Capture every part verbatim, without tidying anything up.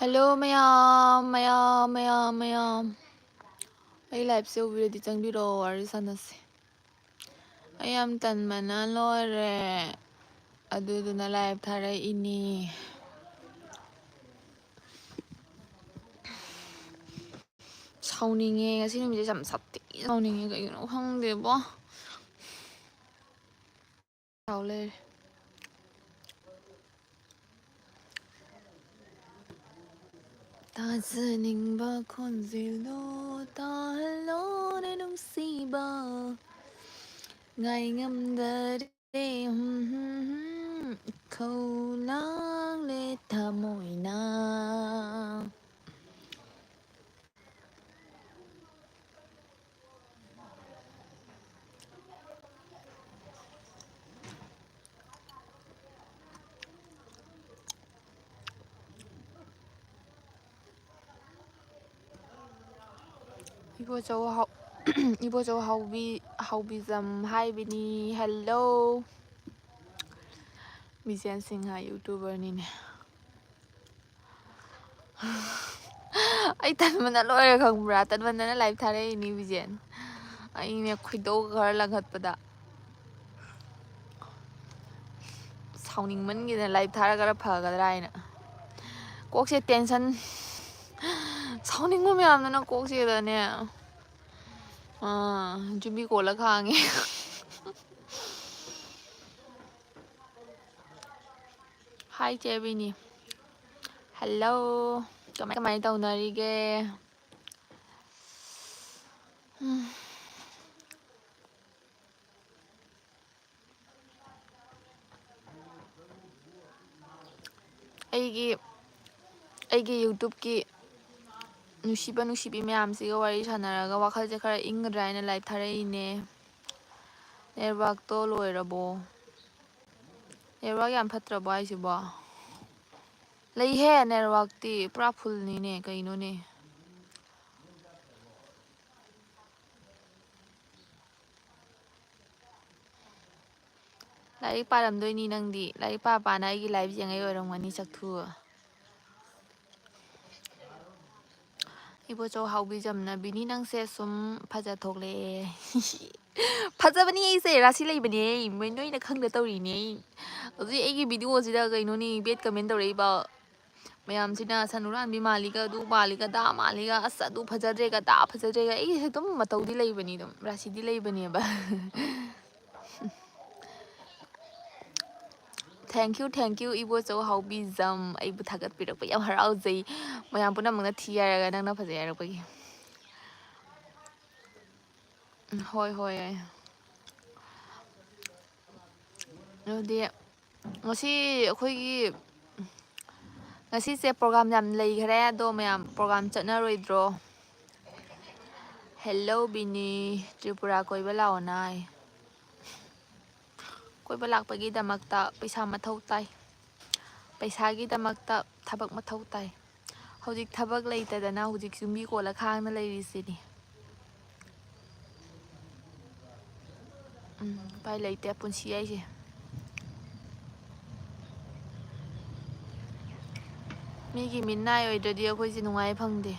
Hello ꯃꯌꯥꯝ, ꯃꯌꯥꯝ, ꯃꯌꯥꯝ, ꯃꯌꯥꯝ꯫ ꯑꯩ liveꯁꯦ ꯎꯕꯤꯔꯗꯤ ꯆꯪꯕꯤꯔꯛꯑꯣ, ꯋꯥꯔꯤ ꯁꯥꯟꯅꯁꯤ꯫ ꯑꯩ ꯌꯥꯝ ꯇꯟꯕꯅ ꯂꯣꯏꯔꯦ꯫ ꯑꯗꯨꯗꯨꯅ live ꯊꯥꯔꯛꯏꯅꯤ꯫ ꯁꯥꯎꯅꯤꯡꯉꯦ, ꯉꯁꯤ ꯅꯨꯃꯤꯠꯁꯦ ꯌꯥꯝ ꯁꯥꯊꯤ ꯁꯥꯎꯅꯤꯡꯉꯦ, ꯀꯩꯒꯤꯅꯣ ꯈꯪꯗꯦꯕꯣ꯫ ꯁꯥꯎ ꯂꯩꯔꯦ꯫ ꯇꯥꯖꯅꯤꯡꯕ ꯈꯣꯟꯖꯦꯜꯗꯣ ꯇꯥꯍꯜꯂꯣꯅꯦ ꯅꯨꯡꯁꯤꯕ, ꯉꯥꯏ ꯉꯝꯗꯔꯦ, ꯍꯝ, ꯍꯝ, ꯍꯝ, ꯏꯈꯧ ꯂꯥꯡꯂꯦ ꯊꯃꯣꯏꯅ꯫ ꯏꯕꯣꯆꯧ ꯍꯥꯎ-, ꯏꯕꯣꯆꯧ ꯍꯥꯎꯕꯤ, ꯍꯥꯎꯕꯤꯖꯝ ꯍꯥꯏꯕꯤꯅꯤ꯫ Hello꯫ ꯕꯤꯖꯦꯟ ꯁꯤꯡꯍ YouTuberꯅꯤꯅꯦ꯫ ꯑꯩ ꯇꯟꯕꯅ ꯂꯣꯏꯔꯦ ꯈꯪꯕ꯭ꯔꯥ? ꯇꯟꯃꯟꯗꯅ live ꯊꯥꯔꯛꯏꯅꯤ ꯕꯤꯖꯦꯟ꯫ ꯑꯩꯅꯦ ꯈꯣꯏꯗꯧ ꯈꯔ ꯂꯪꯈꯠꯄꯗ꯫ ꯁꯥꯎꯅꯤꯡꯃꯟꯒꯤꯗꯅ live ꯊꯥꯔꯒ ꯈꯔ ꯐꯒꯗ꯭ꯔꯥ ꯍꯥꯏꯅ꯫ ꯀꯣꯛꯁꯦ tension, ꯁꯥꯎꯅꯤꯡꯕ ꯃꯌꯥꯝꯗꯨꯅ ꯀꯣꯛꯁꯤꯗꯅꯦ, ꯑꯥ, ꯌꯨꯝꯕꯤ ꯀꯣꯜꯂ ꯈꯥꯡꯉꯦ꯫ Hi ꯆꯦ ꯕꯤꯅꯤ꯫ Hello꯫ ꯀꯃꯥꯏ, ꯀꯃꯥꯏ ꯇꯧꯅꯔꯤꯒꯦ? ꯎꯝ꯫ ꯑꯩꯒꯤ, ꯑꯩꯒꯤ YouTubeꯀꯤ ꯅꯨꯡꯁꯤꯕ ꯅꯨꯡꯁꯤꯕꯤ ꯃꯌꯥꯝꯁꯤꯒ ꯋꯥꯔꯤ ꯁꯥꯟꯅꯔꯒ ꯋꯥꯈꯜꯁꯦ ꯈꯔ ꯏꯪꯒꯗ꯭ꯔꯥ ꯍꯥꯏꯅ live ꯊꯥꯔꯛꯏꯅꯦ꯫ Networkꯇꯣ ꯂꯣꯏꯔꯕꯣ? Network ꯌꯥꯝ ꯐꯠꯇ꯭ꯔꯕꯣ ꯍꯥꯏꯁꯤꯕꯣ? ꯂꯩꯍꯦ, networkꯇꯤ ꯄꯨꯔꯥ fullꯅꯤꯅꯦ, ꯀꯩꯅꯣꯅꯦ? ꯂꯥꯏꯔꯤꯛ ꯄꯥꯔꯝꯗꯣꯏꯅꯤ ꯅꯪꯗꯤ꯫ ꯂꯥꯏꯔꯤꯛ ꯄꯥ ꯄꯥꯅ ꯑꯩꯒꯤ live ꯌꯦꯡꯉꯛꯏ ꯑꯣꯏꯔꯝꯒꯅꯤ, ꯆꯛꯊꯨ꯫ ꯏꯕꯣꯆꯧ ꯍꯥꯎꯕꯤꯖꯝꯅ, "ꯕꯤꯅꯤ, ꯅꯪꯁꯦ ꯁꯨꯝ ꯐꯖ ꯊꯣꯛꯂꯛꯑꯦ꯫" ꯐꯖꯕꯅꯤ ꯑꯩꯁꯦ, ꯔꯥꯁꯤ ꯂꯩꯕꯅꯦ꯫ ꯃꯣꯏ ꯅꯣꯏꯅ ꯈꯪꯗ ꯇꯧꯔꯤꯅꯦ꯫ ꯍꯧꯖꯤꯛ ꯑꯩꯒꯤ ꯚꯤꯗꯤꯑꯣꯁꯤꯗ ꯀꯩꯅꯣꯅꯤ bad comment ꯇꯧꯔꯛꯏꯕ ꯃꯌꯥꯝꯁꯤꯅ, "ꯁꯟ ꯍꯨꯔꯥꯟꯕꯤ ꯃꯥꯜꯂꯤꯒ, ꯑꯗꯨ ꯃꯥꯜꯂꯤꯒ, ꯑꯗꯥ ꯃꯥꯜꯂꯤꯒ, ꯑꯁ ꯑꯗꯨ ꯐꯖꯗ꯭ꯔꯦꯒ, ꯑꯗꯥ ꯐꯖꯗ꯭ꯔꯦꯒ꯫" ꯑꯩꯁꯦ ꯑꯗꯨꯝ ꯃꯇꯧꯗꯤ ꯂꯩꯕꯅꯤ, ꯑꯗꯨꯝ ꯔꯥꯁꯤꯗꯤ ꯂꯩꯕꯅꯦꯕ꯫ Thank you, thank you, Ibochou ꯍꯥꯎꯕꯤꯖꯝ, ꯑꯩꯕꯨ ꯊꯥꯒꯠꯄꯤꯔꯛꯄ ꯌꯥꯝ ꯍꯔꯥꯎꯖꯩ꯫ ꯃꯌꯥꯝ ꯄꯨꯝꯅꯃꯛꯅ ꯊꯤ ꯍꯥꯏꯔꯒ ꯅꯪꯅ ꯐꯖꯩ ꯍꯥꯏꯔꯛꯄꯒꯤ꯫ ꯎꯝ, ꯍꯣꯏ, ꯍꯣꯏ, ꯌꯥꯏ꯫ ꯑꯗꯨꯗꯤ ꯉꯁꯤ ꯑꯩꯈꯣꯏꯒꯤ, ꯉꯁꯤꯁꯦ program ꯌꯥꯝ ꯂꯩꯈ꯭ꯔꯦ, ꯑꯗꯣ ꯃꯌꯥꯝ program ꯆꯠꯅꯔꯣꯏꯗ꯭ꯔꯣ? Hello ꯕꯤꯅꯤ, ꯇ꯭ꯔꯤꯄꯨꯔꯥ ꯀꯣꯏꯕ ꯂꯥꯛꯑꯣꯅ ꯍꯥꯏ꯫ ꯀꯣꯏꯕ ꯂꯥꯛꯄꯒꯤꯗꯃꯛꯇ ꯄꯩꯁꯥ ꯃꯊꯧ ꯇꯥꯏ꯫ ꯄꯩꯁꯥꯒꯤꯗꯃꯛꯇ ꯊꯕꯛ ꯃꯊꯧ ꯇꯥꯏ꯫ ꯍꯧꯖꯤꯛ ꯊꯕꯛ ꯂꯩꯇꯗꯅ ꯍꯧꯖꯤꯛ ꯌꯨꯝꯕꯤ ꯀꯣꯜꯂ ꯈꯥꯡꯅ ꯂꯩꯔꯤꯁꯤꯅꯤ꯫ ꯎꯝ, ꯎꯄꯥꯏ ꯂꯩꯇꯦ ꯄꯨꯟꯁꯤ ꯍꯥꯏꯁꯦ꯫ ꯃꯤꯒꯤ ꯃꯤꯠꯅꯥꯏ ꯑꯣꯏꯗ꯭ꯔꯗꯤ ꯑꯩꯈꯣꯏꯁꯦ ꯅꯨꯡꯉꯥꯏ ꯐꯪꯗꯦ꯫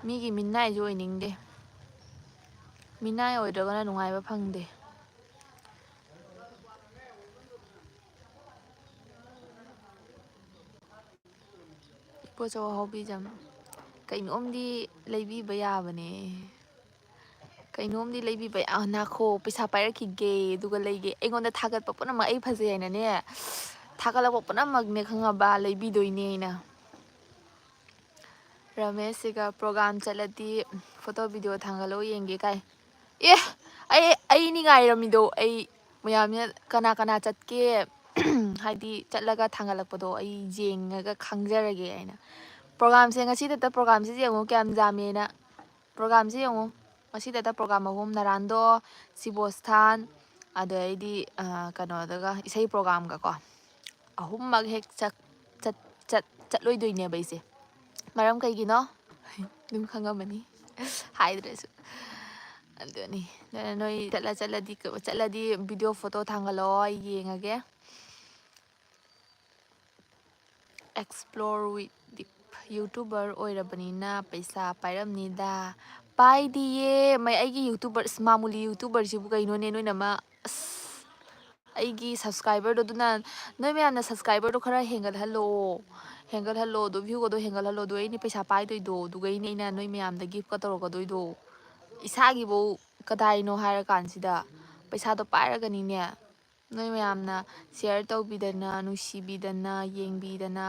ꯃꯤꯒꯤ ꯃꯤꯠꯅꯥꯏꯁꯨ ꯑꯣꯏꯅꯤꯡꯗꯦ꯫ ꯃꯤꯅꯥꯏ ꯑꯣꯏꯗ꯭ꯔꯒꯅ ꯅꯨꯡꯉꯥꯏꯕ ꯐꯪꯗꯦ꯫ ꯏꯕꯣꯆꯧ ꯍꯥꯎꯕꯤꯖꯝ, ꯀꯩꯅꯣꯝꯗꯤ ꯂꯩꯕꯤꯕ ꯌꯥꯕꯅꯦ꯫ ꯀꯩꯅꯣꯝꯗꯤ ꯂꯩꯕꯤꯕ ꯌꯥ-, ꯅꯥꯈꯣ, ꯄꯩꯁꯥ ꯄꯥꯏꯔꯛꯈꯤꯒꯦ, ꯑꯗꯨꯒ ꯂꯩꯒꯦ꯫ ꯑꯩꯉꯣꯟꯗ ꯊꯥꯒꯠꯄ ꯄꯨꯝꯅꯃꯛ ꯑꯩ ꯐꯖꯩ ꯍꯥꯏꯅꯅꯦ, ꯊꯥꯒꯠꯂꯛꯄ ꯄꯨꯝꯅꯃꯛꯅꯦ ꯈꯪꯉꯕ, ꯂꯩꯕꯤꯗꯣꯏꯅꯦ ꯑꯩꯅ꯫ ꯔꯃꯦꯁꯁꯤꯒ program ꯆꯠꯂꯗꯤ photo video ꯊꯥꯡꯒꯠꯂꯛꯑꯣ ꯌꯦꯡꯒꯦ ꯀꯥꯏ꯫ ꯑꯦ, ꯑꯩ, ꯑꯩꯅꯤ ꯉꯥꯏꯔꯝꯃꯤꯗꯣ꯫ ꯑꯩ ꯃꯌꯥꯝꯅ ꯀꯅꯥ ꯀꯅꯥ ꯆꯠꯀꯦ, ꯍꯥꯏꯗꯤ ꯆꯠꯂꯒ ꯊꯥꯡꯒꯠꯂꯛꯄꯗꯣ ꯑꯩ ꯌꯦꯡꯉꯒ ꯈꯪꯖꯔꯒꯦ ꯍꯥꯏꯅ꯫ Programꯁꯦ ꯉꯁꯤꯗꯇ programꯁꯦ ꯌꯦꯡꯉꯨ ꯀꯌꯥꯝ ꯌꯥꯝꯃꯦꯅ꯫ Programꯁꯦ ꯌꯦꯡꯉꯨ, ꯉꯁꯤꯗꯇ program ꯑꯍꯨꯝ: ꯅꯔꯥꯟꯗꯣ, ꯁꯤꯕꯣꯁꯊꯥꯟ, ꯑꯗꯩꯗꯤ, ꯑ, ꯀꯩꯅꯣꯗꯒ ꯏꯁꯩ programꯒꯀꯣ꯫ ꯑꯍꯨꯝꯃꯛ ꯍꯦꯛ ꯆꯠ-, ꯆꯠ-, ꯆꯠ-, ꯆꯠꯂꯣꯏꯗꯣꯏꯅꯦꯕ ꯑꯩꯁꯦ꯫ ꯃꯔꯝ ꯀꯩꯒꯤꯅꯣ? ꯑꯗꯨꯝ ꯈꯪꯉꯝꯃꯅꯤ꯫ ꯍꯥꯏꯗ꯭ꯔꯁꯨ꯫ ꯑꯗꯨꯅꯤ꯫ ꯑꯗꯨꯅ ꯅꯣꯏ ꯆꯠꯂ-, ꯆꯠꯂꯗꯤ, ꯆꯠꯂꯗꯤ video photo ꯊꯥꯡꯒꯠꯂꯛꯑꯣ, ꯑꯩ ꯌꯦꯡꯉꯒꯦ꯫ Explore with Deep꯫ YouTuber ꯑꯣꯏꯔꯕꯅꯤꯅ ꯄꯩꯁꯥ ꯄꯥꯏꯔꯝꯅꯤꯗ꯫ ꯄꯥꯏꯗꯤꯌꯦ꯫ ꯃꯩ ꯑꯩꯒꯤ YouTuber, ꯑꯁ, ꯃꯥꯃꯨꯂꯤ YouTuberꯁꯤꯕꯨ ꯀꯩꯅꯣꯅꯦ, ꯅꯣꯏꯅ ꯑꯃ, ꯑꯁ, ꯑꯩꯒꯤ subscriberꯗꯣ, ꯑꯗꯨꯅ ꯅꯣꯏ ꯃꯌꯥꯝꯅ subscriberꯗꯣ ꯈꯔ ꯍꯦꯟꯒꯠꯍꯜꯂꯣ꯫ ꯍꯦꯟꯒꯠꯍꯜꯂꯣ, ꯑꯗꯣ viewꯒꯗꯣ ꯍꯦꯟꯒꯠꯍꯜꯂꯣ, ꯑꯗꯨ ꯑꯩꯅ ꯄꯩꯁꯥ ꯄꯥꯏꯗꯣꯏꯗꯣ, ꯑꯗꯨꯒꯩꯅꯦ ꯑꯩꯅ ꯅꯣꯏ ꯃꯌꯥꯝꯗ giftꯀ ꯇꯧꯔꯛꯀꯗꯣꯏꯗꯣ꯫ ꯏꯁꯥꯒꯤꯐꯧ ꯀꯗꯥꯏꯅꯣ ꯍꯥꯏꯔꯀꯥꯟꯁꯤꯗ ꯄꯩꯁꯥꯗꯣ ꯄꯥꯏꯔꯒꯅꯤꯅꯦ꯫ ꯅꯣꯏ ꯃꯌꯥꯝꯅ share ꯇꯧꯕꯤꯗꯅ, ꯅꯨꯡꯁꯤꯕꯤꯗꯅ, ꯌꯦꯡꯕꯤꯗꯅ,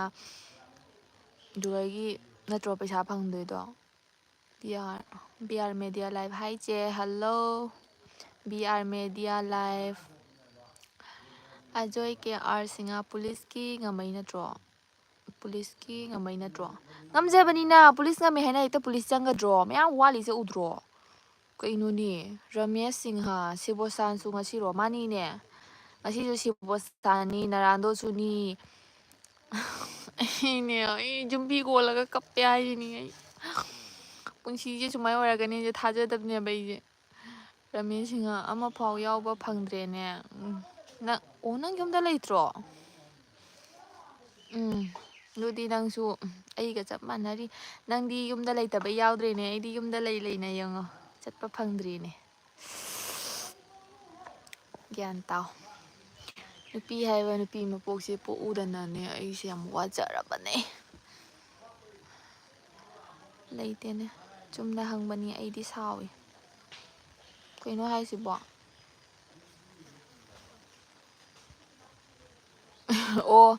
ꯑꯗꯨꯗꯒꯤ ꯅꯠꯇ꯭ꯔꯣ ꯄꯩꯁꯥ ꯐꯪꯗꯣꯏꯗꯣ? BR, BR Media Live, hi ꯆꯦ, hello꯫ BR Media Live꯫ Ajoy K R Singh, ꯄꯨꯂꯤꯁꯀꯤ ꯉꯝꯃꯩ ꯅꯠꯇ꯭ꯔꯣ? ꯄꯨꯂꯤꯁꯀꯤ ꯉꯝꯃꯩ ꯅꯠꯇ꯭ꯔꯣ? ꯉꯝꯖꯕꯅꯤꯅ, ꯄꯨꯂꯤꯁ ꯉꯝꯃꯦ ꯍꯥꯏꯅ ꯍꯦꯛꯇ ꯄꯨꯂꯤꯁ ꯆꯪꯒꯗ꯭ꯔꯣ? ꯃꯌꯥꯝ ꯋꯥꯠꯂꯤꯁꯦ ꯎꯗ꯭ꯔꯣ? ꯀꯩꯅꯣꯅꯦ, ꯔꯃꯦꯁ ꯁꯤꯡꯍ, ꯁꯤꯕꯣꯁꯥꯟꯁꯨ ꯉꯁꯤꯔꯣ? ꯃꯥꯅꯤꯅꯦ, ꯉꯁꯤꯁꯨ ꯁꯤꯕꯣꯁꯥꯟꯅꯤ, ꯅꯔꯥꯟꯗꯣꯁꯨꯅꯤ꯫ ꯑꯩꯅꯦ, ꯑꯩ ꯌꯨꯝꯕꯤ ꯀꯣꯜꯂꯒ ꯀꯞꯄꯦ ꯍꯥꯏꯁꯤꯅꯤ ꯑꯩ꯫ ꯄꯨꯟꯁꯤꯁꯦ ꯁꯨꯃꯥꯏꯅ ꯑꯣꯏꯔꯛꯀꯅꯤꯁꯦ ꯊꯥꯖꯗꯕꯅꯦꯕ ꯑꯩꯁꯦ꯫ ꯔꯃꯦꯁ ꯁꯤꯡꯍ ꯑꯃꯐꯥꯎ ꯌꯥꯎꯕ ꯐꯪꯗ꯭ꯔꯦꯅꯦ꯫ ꯎꯝ, ꯅꯪ, ꯑꯣ, ꯅꯪ ꯌꯨꯝꯗ ꯂꯩꯇ꯭ꯔꯣ? ꯎꯝ, ꯑꯗꯨꯗꯤ ꯅꯪꯁꯨ ꯑꯩꯒ ꯆꯞ ꯃꯥꯟꯅꯔꯤ꯫ ꯅꯪꯗꯤ ꯌꯨꯝꯗ ꯂꯩꯇꯕ ꯌꯥꯎꯗ꯭ꯔꯦꯅꯦ, ꯑꯩꯗꯤ ꯌꯨꯝꯗ ꯂꯩ ꯂꯩꯅ ꯌꯦꯡꯉꯣ, ꯆꯠꯄ ꯐꯪꯗ꯭ꯔꯤꯅꯦ꯫ ꯒ꯭ꯌꯥꯟ ꯇꯥꯎ꯫ ꯅꯨꯄꯤ ꯍꯥꯏꯕ ꯅꯨꯄꯤ ꯃꯄꯣꯛꯁꯦ ꯄꯣꯛꯎꯗꯅꯅꯦ ꯑꯩꯁꯦ ꯌꯥꯝ ꯋꯥꯖꯔꯕꯅꯦ꯫ ꯂꯩꯇꯦꯅꯦ꯫ ꯆꯨꯝꯅ ꯍꯪꯕꯅꯤ, ꯑꯩꯗꯤ ꯁꯥꯎꯏ꯫ ꯀꯩꯅꯣ ꯍꯥꯏꯁꯤꯕꯣ? ꯑꯣ,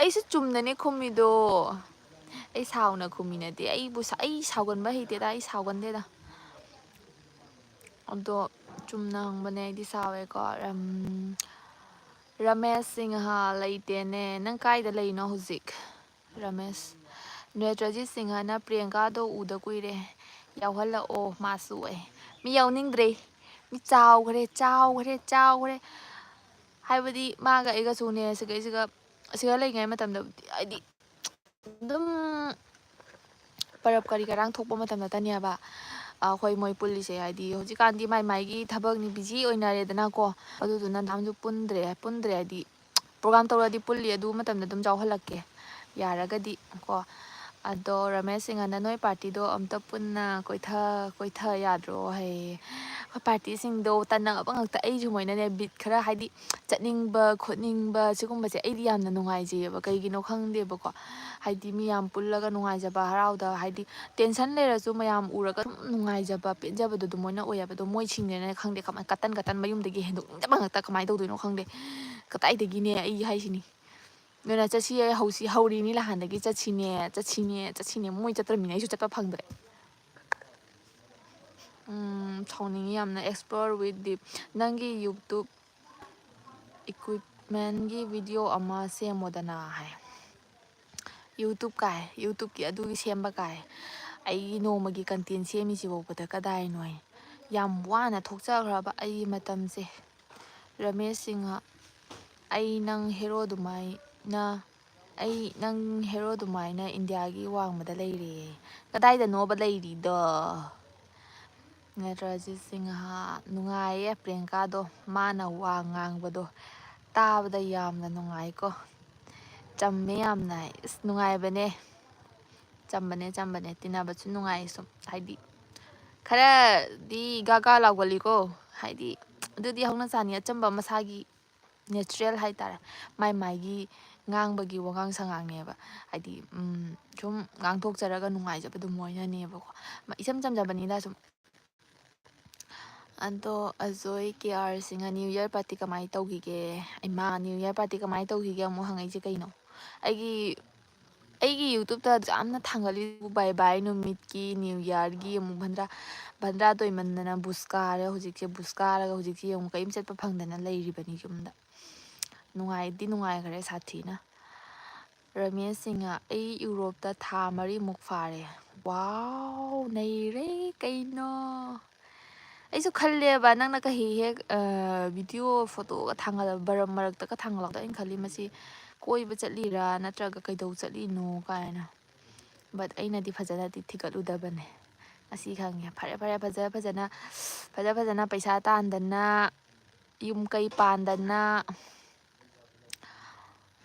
ꯑꯩꯁꯨ ꯆꯨꯝꯅꯅꯦ ꯈꯨꯝꯃꯤꯗꯣ꯫ ꯑꯩ ꯁꯥꯎꯅ ꯈꯨꯝꯃꯤ ꯅꯠꯇꯦ꯫ ꯑꯩꯕꯨ ꯁꯥ-, ꯑꯩ ꯁꯥꯎꯒꯟꯕ ꯍꯩꯇꯦꯗ, ꯑꯩ ꯁꯥꯎꯒꯟꯗꯦꯗ꯫ ꯑꯗꯣ ꯆꯨꯝꯅ ꯍꯪꯕꯅꯦ, ꯑꯩꯗꯤ ꯁꯥꯎꯋꯦꯀꯣ꯫ ꯔꯝ-, ꯔꯃꯦꯁ ꯁꯤꯡꯍ ꯂꯩꯇꯦꯅꯦ꯫ ꯅꯪ ꯀꯥꯏꯗ ꯂꯩꯅꯣ ꯍꯧꯖꯤꯛ? ꯔꯃꯦꯁ, ꯅꯦꯇ꯭ꯔꯖꯤꯠ ꯁꯤꯡꯍꯅ ꯄ꯭ꯔꯤꯌꯥꯡꯀꯥꯗꯣ ꯎꯗ ꯀꯨꯏꯔꯦ, ꯌꯥꯎꯍꯜꯂꯛꯑꯣ, ꯃꯥꯁꯨ ꯑꯩ꯫ ꯃꯤ ꯌꯥꯎꯅꯤꯡꯗ꯭ꯔꯦ, ꯃꯤ ꯆꯥꯎꯈ꯭ꯔꯦ, ꯆꯥꯎꯈ꯭ꯔꯦ, ꯆꯥꯎꯈ꯭ꯔꯦ꯫ ꯍꯥꯏꯕꯗꯤ ꯃꯥꯒ ꯑꯩꯒꯁꯨꯅꯦ, ꯁꯤꯒꯩꯁꯤꯒ, ꯁꯤꯒ ꯂꯩꯉꯩ ꯃꯇꯝꯗꯕꯨꯗꯤ, ꯍꯥꯏꯗꯤ, ꯑꯗꯨꯝ ꯄꯔꯕ ꯀꯔꯤ ꯀꯔꯥꯡ ꯊꯣꯛꯄ ꯃꯇꯝꯗꯇꯅꯦꯕ, ꯑꯩꯈꯣꯏ ꯃꯣꯏ ꯄꯨꯜꯂꯤꯁꯦ꯫ ꯍꯥꯏꯗꯤ, ꯍꯧꯖꯤꯛꯀꯥꯟꯗꯤ ꯃꯥꯏ ꯃꯥꯏꯒꯤ ꯊꯕꯛꯅꯤ, busy ꯑꯣꯏꯅꯔꯦꯗꯅꯀꯣ꯫ ꯑꯗꯨꯗꯨꯅ ꯅꯍꯥꯟꯁꯨ ꯄꯨꯟꯗ꯭ꯔꯦ, ꯄꯨꯟꯗ꯭ꯔꯦ ꯍꯥꯏꯗꯤ, program ꯇꯧꯔꯗꯤ ꯄꯨꯜꯂꯤ, ꯑꯗꯨ ꯃꯇꯝꯗ ꯑꯗꯨꯝ ꯌꯥꯎꯍꯜꯂꯛꯀꯦ꯫ ꯌꯥꯔꯒꯗꯤ ꯀꯣ꯫ ꯑꯗꯣ ꯔꯃꯦꯁ ꯁꯤꯡꯍꯅ "ꯅꯣꯏ ꯄꯥꯔꯇꯤꯗꯣ ꯑꯝꯇ ꯄꯨꯟꯅ ꯀꯣꯏꯊ ꯀꯣꯏꯊ ꯌꯥꯗ꯭ꯔꯣ?" ꯍꯥꯏꯌꯦ꯫ ꯑꯩꯈꯣꯏ ꯄꯥꯔꯇꯤꯁꯤꯡꯗꯣ ꯇꯟꯅꯕ ꯉꯥꯛꯇ꯫ ꯑꯩꯁꯨ ꯃꯣꯏꯅꯅꯦ ꯕꯤꯠ ꯈꯔ, ꯍꯥꯏꯗꯤ ꯆꯠꯅꯤꯡꯕ ꯈꯣꯠꯅꯤꯡꯕ ꯁꯤꯒꯨꯝꯕꯁꯦ ꯑꯩꯗꯤ ꯌꯥꯝꯅ ꯅꯨꯡꯉꯥꯏꯖꯩꯌꯦꯕ꯫ ꯀꯩꯒꯤꯅꯣ ꯈꯪꯗꯦꯕꯀꯣ, ꯍꯥꯏꯗꯤ ꯃꯤ ꯌꯥꯝ ꯄꯨꯜꯂꯒ ꯅꯨꯡꯉꯥꯏꯖꯕ, ꯍꯔꯥꯎꯗ, ꯍꯥꯏꯗꯤ ꯇꯦꯟꯁꯟ ꯂꯩꯔꯁꯨ ꯃꯌꯥꯝ ꯎꯔꯒ ꯑꯗꯨꯝ ꯅꯨꯡꯉꯥꯏꯖꯕ, ꯄꯦꯟꯖꯕꯗꯣ ꯑꯗꯨꯃꯥꯏꯅ ꯑꯣꯏꯌꯦꯕ꯫ ꯑꯗꯣ ꯃꯣꯏꯁꯤꯡꯅꯦꯅ ꯈꯪꯗꯦ, ꯀꯃꯥꯏ ꯀꯇꯟ ꯀꯇꯟ ꯃꯌꯨꯝꯗꯒꯤ ꯍꯦꯟꯗꯣꯛꯅꯤꯡꯗꯕ ꯉꯥꯛꯇ, ꯀꯃꯥꯏꯅ ꯇꯧꯗꯣꯏꯅꯣ ꯈꯪꯗꯦ꯫ ꯀꯗꯥꯏꯗꯒꯤꯅꯦ ꯑꯩ ꯍꯥꯏꯁꯤꯅꯤ꯫ ꯑꯗꯨꯅ ꯆꯠꯁꯤ, ꯑꯩ ꯍꯧꯁꯤ, ꯍꯧꯔꯤꯅꯤ ꯅꯍꯥꯟꯗꯒꯤ, "ꯆꯠꯁꯤꯅꯦ, ꯆꯠꯁꯤꯅꯦ, ꯆꯠꯁꯤꯅꯦ"꯫ ꯃꯣꯏ ꯆꯠꯇ꯭ꯔꯃꯤꯅ ꯑꯩꯁꯨ ꯆꯠꯄ ꯐꯪꯗ꯭ꯔꯦ꯫ ꯎꯝ, ꯁꯥꯎꯅꯤꯡꯉꯤ ꯌꯥꯝꯅ꯫ Explore with Deep, ꯅꯪꯒꯤ YouTube equipmentꯒꯤ video ꯑꯃ ꯁꯦꯝꯃꯣꯗꯅ ꯍꯥꯏ꯫ YouTube ꯀꯥꯏ, YouTubeꯀꯤ ꯑꯗꯨꯒꯤ ꯁꯦꯝꯕ ꯀꯥꯏ꯫ ꯑꯩꯒꯤ ꯅꯣꯡꯃꯒꯤ content ꯁꯦꯝꯃꯤꯁꯤ ꯐꯥꯎꯕꯗ ꯀꯗꯥꯏꯅꯣ? ꯌꯥꯝ ꯋꯥꯅ ꯊꯣꯛꯆꯈ꯭ꯔꯕ ꯑꯩꯒꯤ ꯃꯇꯝꯁꯦ꯫ ꯔꯃꯦꯁ ꯁꯤꯡꯍ, ꯑꯩ ꯅꯪ ꯍꯦꯔꯣ ꯑꯗꯨꯃꯥꯏꯅ, ꯑꯩ ꯅꯪ ꯍꯦꯔꯣ ꯑꯗꯨꯃꯥꯏꯅ ꯏꯟꯗꯤꯌꯥꯒꯤ ꯋꯥꯡꯃꯗ ꯂꯩꯔꯦ꯫ ꯀꯗꯥꯏꯗꯅꯣꯕ ꯂꯩꯔꯤꯗꯣ? ꯅꯠꯇ꯭ꯔ ꯑꯖꯤꯠ ꯁꯤꯡꯍ, ꯅꯨꯡꯉꯥꯏꯌꯦ ꯄ꯭ꯔꯤꯌꯥꯡꯀꯥꯗꯣ, ꯃꯥꯅ ꯋꯥ ꯉꯥꯡꯕꯗꯣ ꯇꯥꯕꯗ ꯌꯥꯝꯅ ꯅꯨꯡꯉꯥꯏꯀꯣ꯫ ꯆꯝꯃꯦ ꯌꯥꯝꯅ, ꯏꯁ, ꯅꯨꯡꯉꯥꯏꯕꯅꯦ꯫ ꯆꯝꯕꯅꯦ, ꯆꯝꯕꯅꯦ, ꯇꯤꯟꯅꯕꯁꯨ ꯅꯨꯡꯉꯥꯏ ꯁꯨꯝ, ꯍꯥꯏꯗꯤ ꯈꯔꯗꯤ ꯒꯥ ꯒꯥ ꯂꯥꯎꯒꯜꯂꯤꯀꯣ, ꯍꯥꯏꯗꯤ ꯑꯗꯨꯗꯤ ꯍꯧꯅ ꯁꯥꯅꯤ, ꯑꯆꯝꯕ ꯃꯁꯥꯒꯤ natural ꯍꯥꯏꯇꯥꯔꯦ, ꯃꯥꯏ ꯃꯥꯏꯒꯤ ꯉꯥꯡꯕꯒꯤ ꯋꯥꯉꯥꯡ ꯁꯉꯥꯡꯅꯦꯕ꯫ ꯍꯥꯏꯗꯤ, ꯎꯝ, ꯁꯨꯝ ꯉꯥꯡꯊꯣꯛꯆꯔꯒ ꯅꯨꯡꯉꯥꯏꯖꯕꯗꯨ ꯃꯣꯏꯅꯅꯦꯕꯀꯣ꯫ ꯃ-, ꯏꯆꯝ ꯆꯝꯖꯕꯅꯤꯗ ꯁꯨꯝ꯫ ꯑꯗꯣ ꯑꯖꯣꯏ K R Singh, "New Year party ꯀꯃꯥꯏꯅ ꯇꯧꯈꯤꯒꯦ?" ꯏꯃꯥ, "New Year party ꯀꯃꯥꯏꯅ ꯇꯧꯈꯤꯒꯦ?" ꯑꯃꯨꯛ ꯍꯪꯉꯛꯏꯁꯦ ꯀꯩꯅꯣ? ꯑꯩꯒꯤ, ꯑꯩꯒꯤ YouTubeꯇ ꯌꯥꯝꯅ ꯊꯥꯡꯒꯠꯂꯤꯕꯨ, ꯕꯥꯏ ꯕꯥꯏ ꯅꯨꯃꯤꯠꯀꯤ, New Yearꯒꯤ, ꯑꯃꯨꯛ ꯚꯟꯗ꯭ꯔꯥ, ꯚꯟꯗ꯭ꯔꯥ ꯇꯣꯏꯃꯟꯗꯅ ꯕꯨꯁ ꯀꯥꯔꯦ ꯍꯧꯖꯤꯛꯁꯦ, ꯕꯨꯁ ꯀꯥꯔꯒ ꯍꯧꯖꯤꯛꯁꯦ ꯌꯦꯡꯉꯨ, ꯀꯔꯤꯝ ꯆꯠꯄ ꯐꯪꯗꯅ ꯂꯩꯔꯤꯕꯅꯤ ꯌꯨꯝꯗ꯫ ꯅꯨꯡꯉꯥꯏꯗꯤ ꯅꯨꯡꯉꯥꯏꯈ꯭ꯔꯦ ꯁꯥꯊꯤꯅ꯫ ꯔꯃꯦꯁ ꯁꯤꯡꯍ, "ꯑꯩ ꯌꯨꯔꯣꯞꯇ ꯊꯥ ꯃꯔꯤꯃꯨꯛ ꯐꯥꯔꯦ꯫" ꯋꯥꯎ, ꯅꯩꯔꯦ ꯀꯩꯅꯣ꯫ ꯑꯩꯁꯨ ꯈꯜꯂꯦꯕ, ꯅꯪꯅ ꯀꯩ ꯍꯦꯛ, ꯑ, video photoꯒ ꯊꯥꯡꯒꯠꯂ-, ꯕꯔꯝ ꯃꯔꯛꯇꯒ ꯊꯥꯡꯒꯠꯂꯛꯄꯗꯣ, ꯑꯩꯅ ꯈꯜꯂꯤ, "ꯃꯁꯤ ꯀꯣꯏꯕ ꯆꯠꯂꯤꯔꯥ ꯅꯠꯇ꯭ꯔꯒ ꯀꯩꯗꯧ ꯆꯠꯂꯤꯅꯣ?" ꯀꯥꯏꯅ꯫ But ꯑꯩꯅꯗꯤ ꯐꯖꯅꯗꯤ ꯊꯤꯒꯠꯂꯨꯗꯕꯅꯦ꯫ ꯉꯁꯤ ꯈꯪꯉꯦ꯫ ꯐꯔꯦ, ꯐꯔꯦ, ꯐꯖ ꯐꯖꯅ, ꯐꯖ ꯐꯖꯅ ꯄꯩꯁꯥ ꯇꯥꯟꯗꯅ, ꯌꯨꯝ ꯀꯩ ꯄꯥꯟꯗꯅ,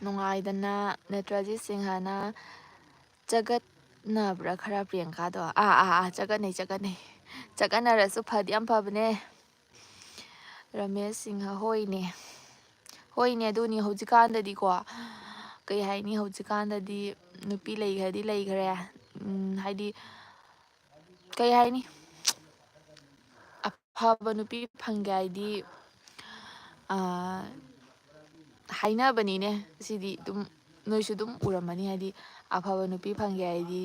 ꯅꯨꯡꯉꯥꯏꯗꯅ ꯅꯦꯇ꯭ꯔꯖꯤꯠ ꯁꯤꯡꯍꯅ ꯆꯒꯠꯅꯕ꯭ꯔꯥ ꯈꯔ ꯄ꯭ꯔꯤꯌꯥꯡꯀꯥꯗꯣ? ꯑꯥ, ꯑꯥ, ꯑꯥ, ꯆꯒꯠꯅꯩ, ꯆꯒꯠꯅꯩ꯫ ꯆꯒꯠꯅꯔꯁꯨ ꯐꯗꯤ ꯌꯥꯝ ꯐꯕꯅꯦ꯫ ꯔꯃꯦꯁ ꯁꯤꯡꯍ, ꯍꯣꯏꯅꯦ꯫ ꯍꯣꯏꯅꯦ, ꯑꯗꯨꯅꯤ ꯍꯧꯖꯤꯛꯀꯥꯟꯗꯗꯤꯀꯣ, ꯀꯩ ꯍꯥꯏꯅꯤ, ꯍꯧꯖꯤꯛꯀꯥꯟꯗꯗꯤ ꯅꯨꯄꯤ ꯂꯩꯈ꯭ꯔꯗꯤ ꯂꯩꯈ꯭ꯔꯦ꯫ ꯎꯝ, ꯍꯥꯏꯗꯤ, ꯀꯩ ꯍꯥꯏꯅꯤ, ꯑꯐꯕ ꯅꯨꯄꯤ ꯐꯪꯒꯦ ꯍꯥꯏꯗꯤ, ꯑꯥ, ꯍꯥꯏꯅꯕꯅꯤꯅꯦ꯫ ꯁꯤꯗꯤ ꯑꯗꯨꯝ ꯅꯣꯏꯁꯨ ꯑꯗꯨꯝ ꯎꯔꯝꯃꯅꯤ꯫ ꯍꯥꯏꯗꯤ, ꯑꯐꯕ ꯅꯨꯄꯤ ꯐꯪꯒꯦ ꯍꯥꯏꯗꯤ,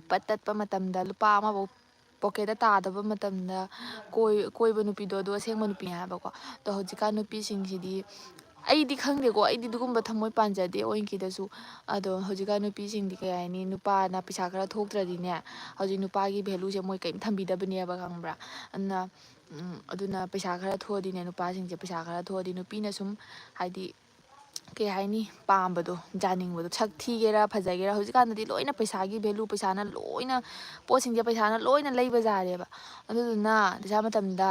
ꯄꯠ ꯇꯠꯄ ꯃꯇꯝꯗ ꯂꯨꯄꯥ ꯑꯃꯐꯥꯎ ꯄꯣꯀꯦꯠꯇ ꯇꯥꯗꯕ ꯃꯇꯝꯗ ꯀꯣꯏ-, ꯀꯣꯏꯕ ꯅꯨꯄꯤꯗꯣ ꯑꯗꯨ ꯑꯁꯦꯡꯕ ꯅꯨꯄꯤꯅꯦ ꯍꯥꯏꯕꯀꯣ꯫ ꯑꯗꯣ ꯍꯧꯖꯤꯛꯀꯥꯟ ꯅꯨꯄꯤꯁꯤꯡꯁꯤꯗꯤ, ꯑꯩꯗꯤ ꯈꯪꯗꯦꯀꯣ, ꯑꯩꯗꯤ ꯑꯗꯨꯒꯨꯝꯕ ꯊꯃꯣꯏ ꯄꯥꯟꯖꯗꯦ ꯑꯣꯏꯅꯀꯤꯗꯁꯨ꯫ ꯑꯗꯣ ꯍꯧꯖꯤꯛꯀꯥꯟ ꯅꯨꯄꯤꯁꯤꯡꯗꯤ ꯀꯩ ꯍꯥꯏꯅꯤ, ꯅꯨꯄꯥꯅ ꯄꯩꯁꯥ ꯈꯔ ꯊꯣꯛꯇ꯭ꯔꯗꯤꯅꯦ, ꯍꯧꯖꯤꯛ ꯅꯨꯄꯥꯒꯤ ꯚꯦꯂꯨꯁꯦ ꯃꯣꯏ ꯀꯔꯤꯝ ꯊꯝꯕꯤꯗꯕꯅꯦꯕ, ꯈꯪꯕ꯭ꯔꯥ? ꯑꯗꯨꯅ, ꯎꯝ, ꯑꯗꯨꯅ ꯄꯩꯁꯥ ꯈꯔ ꯊꯣꯛꯑꯗꯤꯅꯦ, ꯅꯨꯄꯥꯁꯤꯡꯁꯦ ꯄꯩꯁꯥ ꯈꯔ ꯊꯣꯛꯑꯗꯤ ꯅꯨꯄꯤꯅ ꯁꯨꯝ, ꯍꯥꯏꯗꯤ, ꯀꯩ ꯍꯥꯏꯅꯤ, ꯄꯥꯝꯕꯗꯣ, ꯌꯥꯅꯤꯡꯕꯗꯣ, ꯁꯛ ꯊꯤꯒꯦꯔꯥ ꯐꯖꯒꯦꯔꯥ, ꯍꯧꯖꯤꯛꯀꯥꯟꯗꯗꯤ ꯂꯣꯏꯅ ꯄꯩꯁꯥꯒꯤ ꯚꯦꯂꯨ, ꯄꯩꯁꯥꯅ ꯂꯣꯏꯅ, ꯄꯣꯠꯁꯤꯡꯁꯦ ꯄꯩꯁꯥꯅ ꯂꯣꯏꯅ ꯂꯩꯕ ꯌꯥꯔꯦꯕ꯫ ꯑꯗꯨꯗꯨꯅ ꯇꯤꯟꯖꯥ ꯃꯇꯝꯗ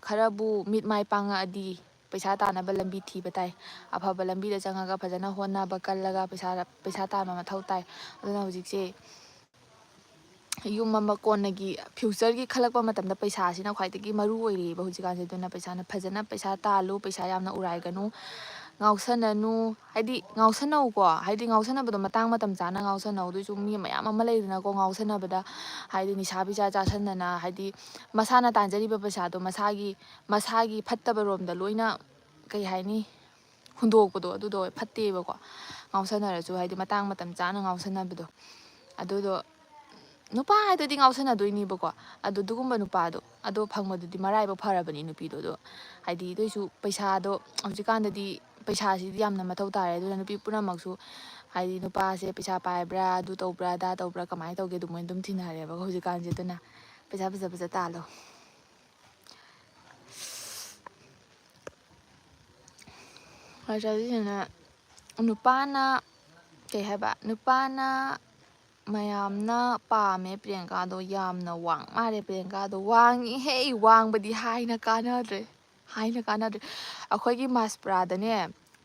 ꯈꯔꯕꯨ ꯃꯤꯠ ꯃꯥꯏ ꯄꯥꯡꯉꯛꯑꯗꯤ ꯄꯩꯁꯥ ꯇꯥꯅꯕ ꯂꯝꯕꯤ ꯊꯤꯕ ꯇꯥꯏ꯫ ꯑꯐꯕ ꯂꯝꯕꯤꯗ ꯆꯪꯉꯒ ꯐꯖꯅ ꯍꯣꯠꯅꯕ ꯀꯜꯂꯒ ꯄꯩꯁꯥ, ꯄꯩꯁꯥ ꯇꯥꯟꯕ ꯃꯊꯧ ꯇꯥꯏ꯫ ꯑꯗꯨꯅ ꯍꯧꯖꯤꯛꯁꯦ ꯌꯨꯝ ꯑꯃ ꯀꯣꯟꯅꯒꯤ ꯐ꯭ꯌꯨꯆꯔꯒꯤ ꯈꯜꯂꯛꯄ ꯃꯇꯝꯗ ꯄꯩꯁꯥꯁꯤꯅ ꯈ꯭ꯋꯥꯏꯗꯒꯤ ꯃꯔꯨ ꯑꯣꯏꯔꯦꯕ ꯍꯧꯖꯤꯛꯀꯥꯟꯁꯦ꯫ ꯑꯗꯨꯅ ꯄꯩꯁꯥꯅ ꯐꯖꯅ ꯄꯩꯁꯥ ꯇꯥꯜꯂꯨ, ꯄꯩꯁꯥ ꯌꯥꯝꯅ ꯎꯔꯥꯏꯒꯅꯨ, ꯉꯥꯎꯁꯟꯅꯅꯨ꯫ ꯍꯥꯏꯗꯤ ꯉꯥꯎꯁꯟꯅꯧꯀꯣ, ꯍꯥꯏꯗꯤ ꯉꯥꯎꯁꯟꯅꯕꯗꯣ ꯃꯇꯥꯡ ꯃꯇꯝ ꯆꯥꯅ ꯉꯥꯎꯁꯟꯅꯧ꯫ ꯑꯗꯨꯏꯁꯨ ꯃꯤ ꯃꯌꯥꯝ ꯑꯃ ꯂꯩꯗꯅꯀꯣ, ꯉꯥꯎꯁꯟꯅꯕꯗ ꯍꯥꯏꯗꯤ ꯅꯤꯁꯥ ꯄꯤꯖꯥ ꯆꯥꯁꯟꯗꯅ, ꯍꯥꯏꯗꯤ ꯃꯁꯥꯅ ꯇꯥꯟꯖꯔꯤꯕ ꯄꯩꯁꯥꯗꯣ ꯃꯁꯥꯒꯤ, ꯃꯁꯥꯒꯤ ꯐꯠꯇꯕ ꯔꯣꯝꯗ ꯂꯣꯏꯅ, ꯀꯩ ꯍꯥꯏꯅꯤ, ꯍꯨꯟꯗꯣꯛꯄꯗꯣ, ꯑꯗꯨꯗꯣ ꯐꯠꯇꯦꯕꯀꯣ꯫ ꯉꯥꯎꯁꯟꯅꯔꯁꯨ ꯍꯥꯏꯗꯤ ꯃꯇꯥꯡ ꯃꯇꯝ ꯆꯥꯅ ꯉꯥꯎꯁꯟꯅꯕꯗꯣ, ꯑꯗꯨꯗꯣ ꯅꯨꯄꯥ ꯍꯥꯏꯗꯨꯗꯤ ꯉꯥꯎꯁꯟꯅꯗꯣꯏꯅꯦꯕꯀꯣ꯫ ꯑꯗꯣ ꯑꯗꯨꯒꯨꯝꯕ ꯅꯨꯄꯥꯗꯣ, ꯑꯗꯣ ꯐꯪꯕꯗꯨꯗꯤ ꯃꯔꯥꯏꯕꯛ ꯐꯔꯕꯅꯤ ꯅꯨꯄꯤꯗꯣ꯫ ꯑꯗꯣ ꯍꯥꯏꯗꯤ ꯑꯗꯨꯏꯁꯨ ꯄꯩꯁꯥꯗꯣ, ꯍꯧꯖꯤꯛꯀꯥꯟꯗꯗꯤ ꯄꯩꯁꯥꯁꯤꯗꯤ ꯌꯥꯝꯅ ꯃꯊꯧ ꯇꯥꯔꯦ꯫ ꯑꯗꯨꯅ ꯅꯨꯄꯤ ꯄꯨꯝꯅꯃꯛꯁꯨ ꯍꯥꯏꯗꯤ ꯅꯨꯄꯥꯁꯦ ꯄꯩꯁꯥ ꯄꯥꯏꯕ꯭ꯔꯥ, ꯑꯗꯨ ꯇꯧꯕ꯭ꯔꯥ, ꯑꯗꯥ ꯇꯧꯕ꯭ꯔꯥ, ꯀꯃꯥꯏꯅ ꯇꯧꯒꯦ, ꯑꯗꯨ ꯃꯣꯏꯅ ꯑꯗꯨꯝ ꯊꯤꯅꯔꯦꯕ ꯍꯧꯖꯤꯛꯀꯥꯟꯁꯦ꯫ ꯑꯗꯨꯅ ꯄꯩꯁꯥ ꯐꯖ ꯐꯖ ꯇꯥꯜꯂꯣ꯫ ꯉꯁꯥꯏꯁꯤꯅ ꯅꯨꯄꯥꯅ, ꯀꯩ ꯍꯥꯏꯕ, ꯅꯨꯄꯥꯅ ꯃꯌꯥꯝꯅ ꯄꯥꯝꯃꯦ ꯄ꯭ꯔꯤꯌꯥꯡꯀꯥꯗꯣ, ꯌꯥꯝꯅ ꯋꯥꯡ ꯃꯥꯜꯂꯦ ꯄ꯭ꯔꯤꯌꯥꯡꯀꯥꯗꯣ꯫ ꯋꯥꯡꯉꯤꯍꯦ, ꯋꯥꯡꯕꯗꯤ ꯍꯥꯏꯅ ꯀꯥꯟꯅꯗ꯭ꯔꯦ, ꯍꯥꯏꯅ ꯀꯥꯟꯅꯗ꯭ꯔꯦ꯫ ꯑꯩꯈꯣꯏꯒꯤ ꯃꯥꯁꯄ꯭ꯔꯥꯗꯅꯦ,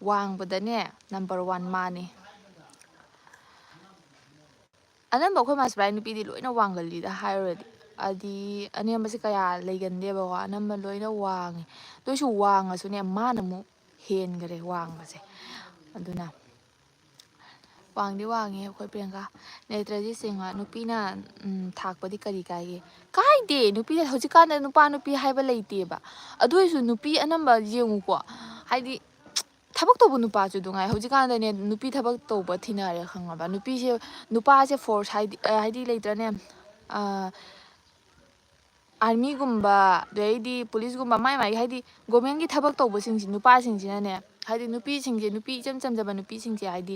ꯋꯥꯡꯕꯗꯅꯦ ꯅꯝꯕꯔ ꯋꯥꯟ ꯃꯥꯅꯤ꯫ ꯑꯅꯝꯕ ꯑꯩꯈꯣꯏ ꯃꯥꯁꯤꯕꯥꯏ ꯅꯨꯄꯤꯗꯤ ꯂꯣꯏꯅ ꯋꯥꯡꯒꯜꯂꯤꯗ ꯍꯥꯏꯔꯨꯔꯗꯤ꯫ ꯍꯥꯏꯗꯤ ꯑꯅꯦꯝꯕꯁꯦ ꯀꯌꯥ ꯂꯩꯒꯟꯗꯦꯕꯀꯣ, ꯑꯅꯝꯕ ꯂꯣꯏꯅ ꯋꯥꯡꯉꯦ꯫ ꯑꯗꯨ ꯑꯣꯏꯁꯨ ꯋꯥꯡꯉꯁꯨꯅꯦ, ꯃꯥꯅ ꯑꯃꯨꯛ ꯍꯦꯟꯈꯔꯦ ꯋꯥꯡꯕꯁꯦ꯫ ꯑꯗꯨꯅ ꯋꯥꯡꯗꯤ ꯋꯥꯡꯉꯦ ꯑꯩꯈꯣꯏ ꯄ꯭ꯔꯤꯌꯥꯡꯀꯥ꯫ ꯅꯦꯇ꯭ꯔꯖꯤꯠ ꯁꯤꯡꯍ, ꯅꯨꯄꯤꯅ ꯎꯝ, ꯊꯥꯛꯄꯗꯤ ꯀꯔꯤ ꯀꯥꯏꯒꯦ? ꯀꯥꯏꯗꯦ꯫ ꯅꯨꯄꯤꯗ ꯍꯧꯖꯤꯛꯀꯥꯟꯗ ꯅꯨꯄꯥ ꯅꯨꯄꯤ ꯍꯥꯏꯕ ꯂꯩꯇꯦꯕ꯫ ꯑꯗꯨ ꯑꯣꯏꯁꯨ ꯅꯨꯄꯤ ꯑꯅꯝꯕ ꯌꯦꯡꯉꯨꯀꯣ, ꯍꯥꯏꯗꯤ ꯊꯕꯛ ꯇꯧꯕ ꯅꯨꯄꯥꯁꯨ ꯑꯗꯨ ꯉꯥꯏ꯫ ꯍꯧꯖꯤꯛꯀꯥꯟꯗꯅꯦ ꯅꯨꯄꯤ ꯊꯕꯛ ꯇꯧꯕ ꯊꯤꯅꯔꯦ, ꯈꯪꯉꯕ? ꯅꯨꯄꯤꯁꯦ, ꯅꯨꯄꯥꯁꯦ ꯐꯣꯔꯁ ꯍꯥꯏꯗꯤ, ꯑ, ꯍꯥꯏꯗꯤ ꯂꯩꯇ꯭ꯔꯅꯦ? ꯑ, ꯑꯥꯔꯃꯤꯒꯨꯝꯕ, ꯑꯗꯩꯗꯤ ꯄꯨꯂꯤꯁꯀꯨꯝꯕ, ꯃꯥꯏ ꯃꯥꯏꯒꯤ ꯍꯥꯏꯗꯤ ꯒꯣꯔꯃꯦꯟꯒꯤ ꯊꯕꯛ ꯇꯧꯕꯁꯤꯡꯁꯤ, ꯅꯨꯄꯥꯁꯤꯡꯁꯤꯅꯅꯦ, ꯍꯥꯏꯗꯤ ꯅꯨꯄꯤꯁꯤꯡꯁꯦ, ꯅꯨꯄꯤ ꯏꯆꯝ ꯆꯝꯖꯕ ꯅꯨꯄꯤꯁꯤꯡꯁꯦ ꯍꯥꯏꯗꯤ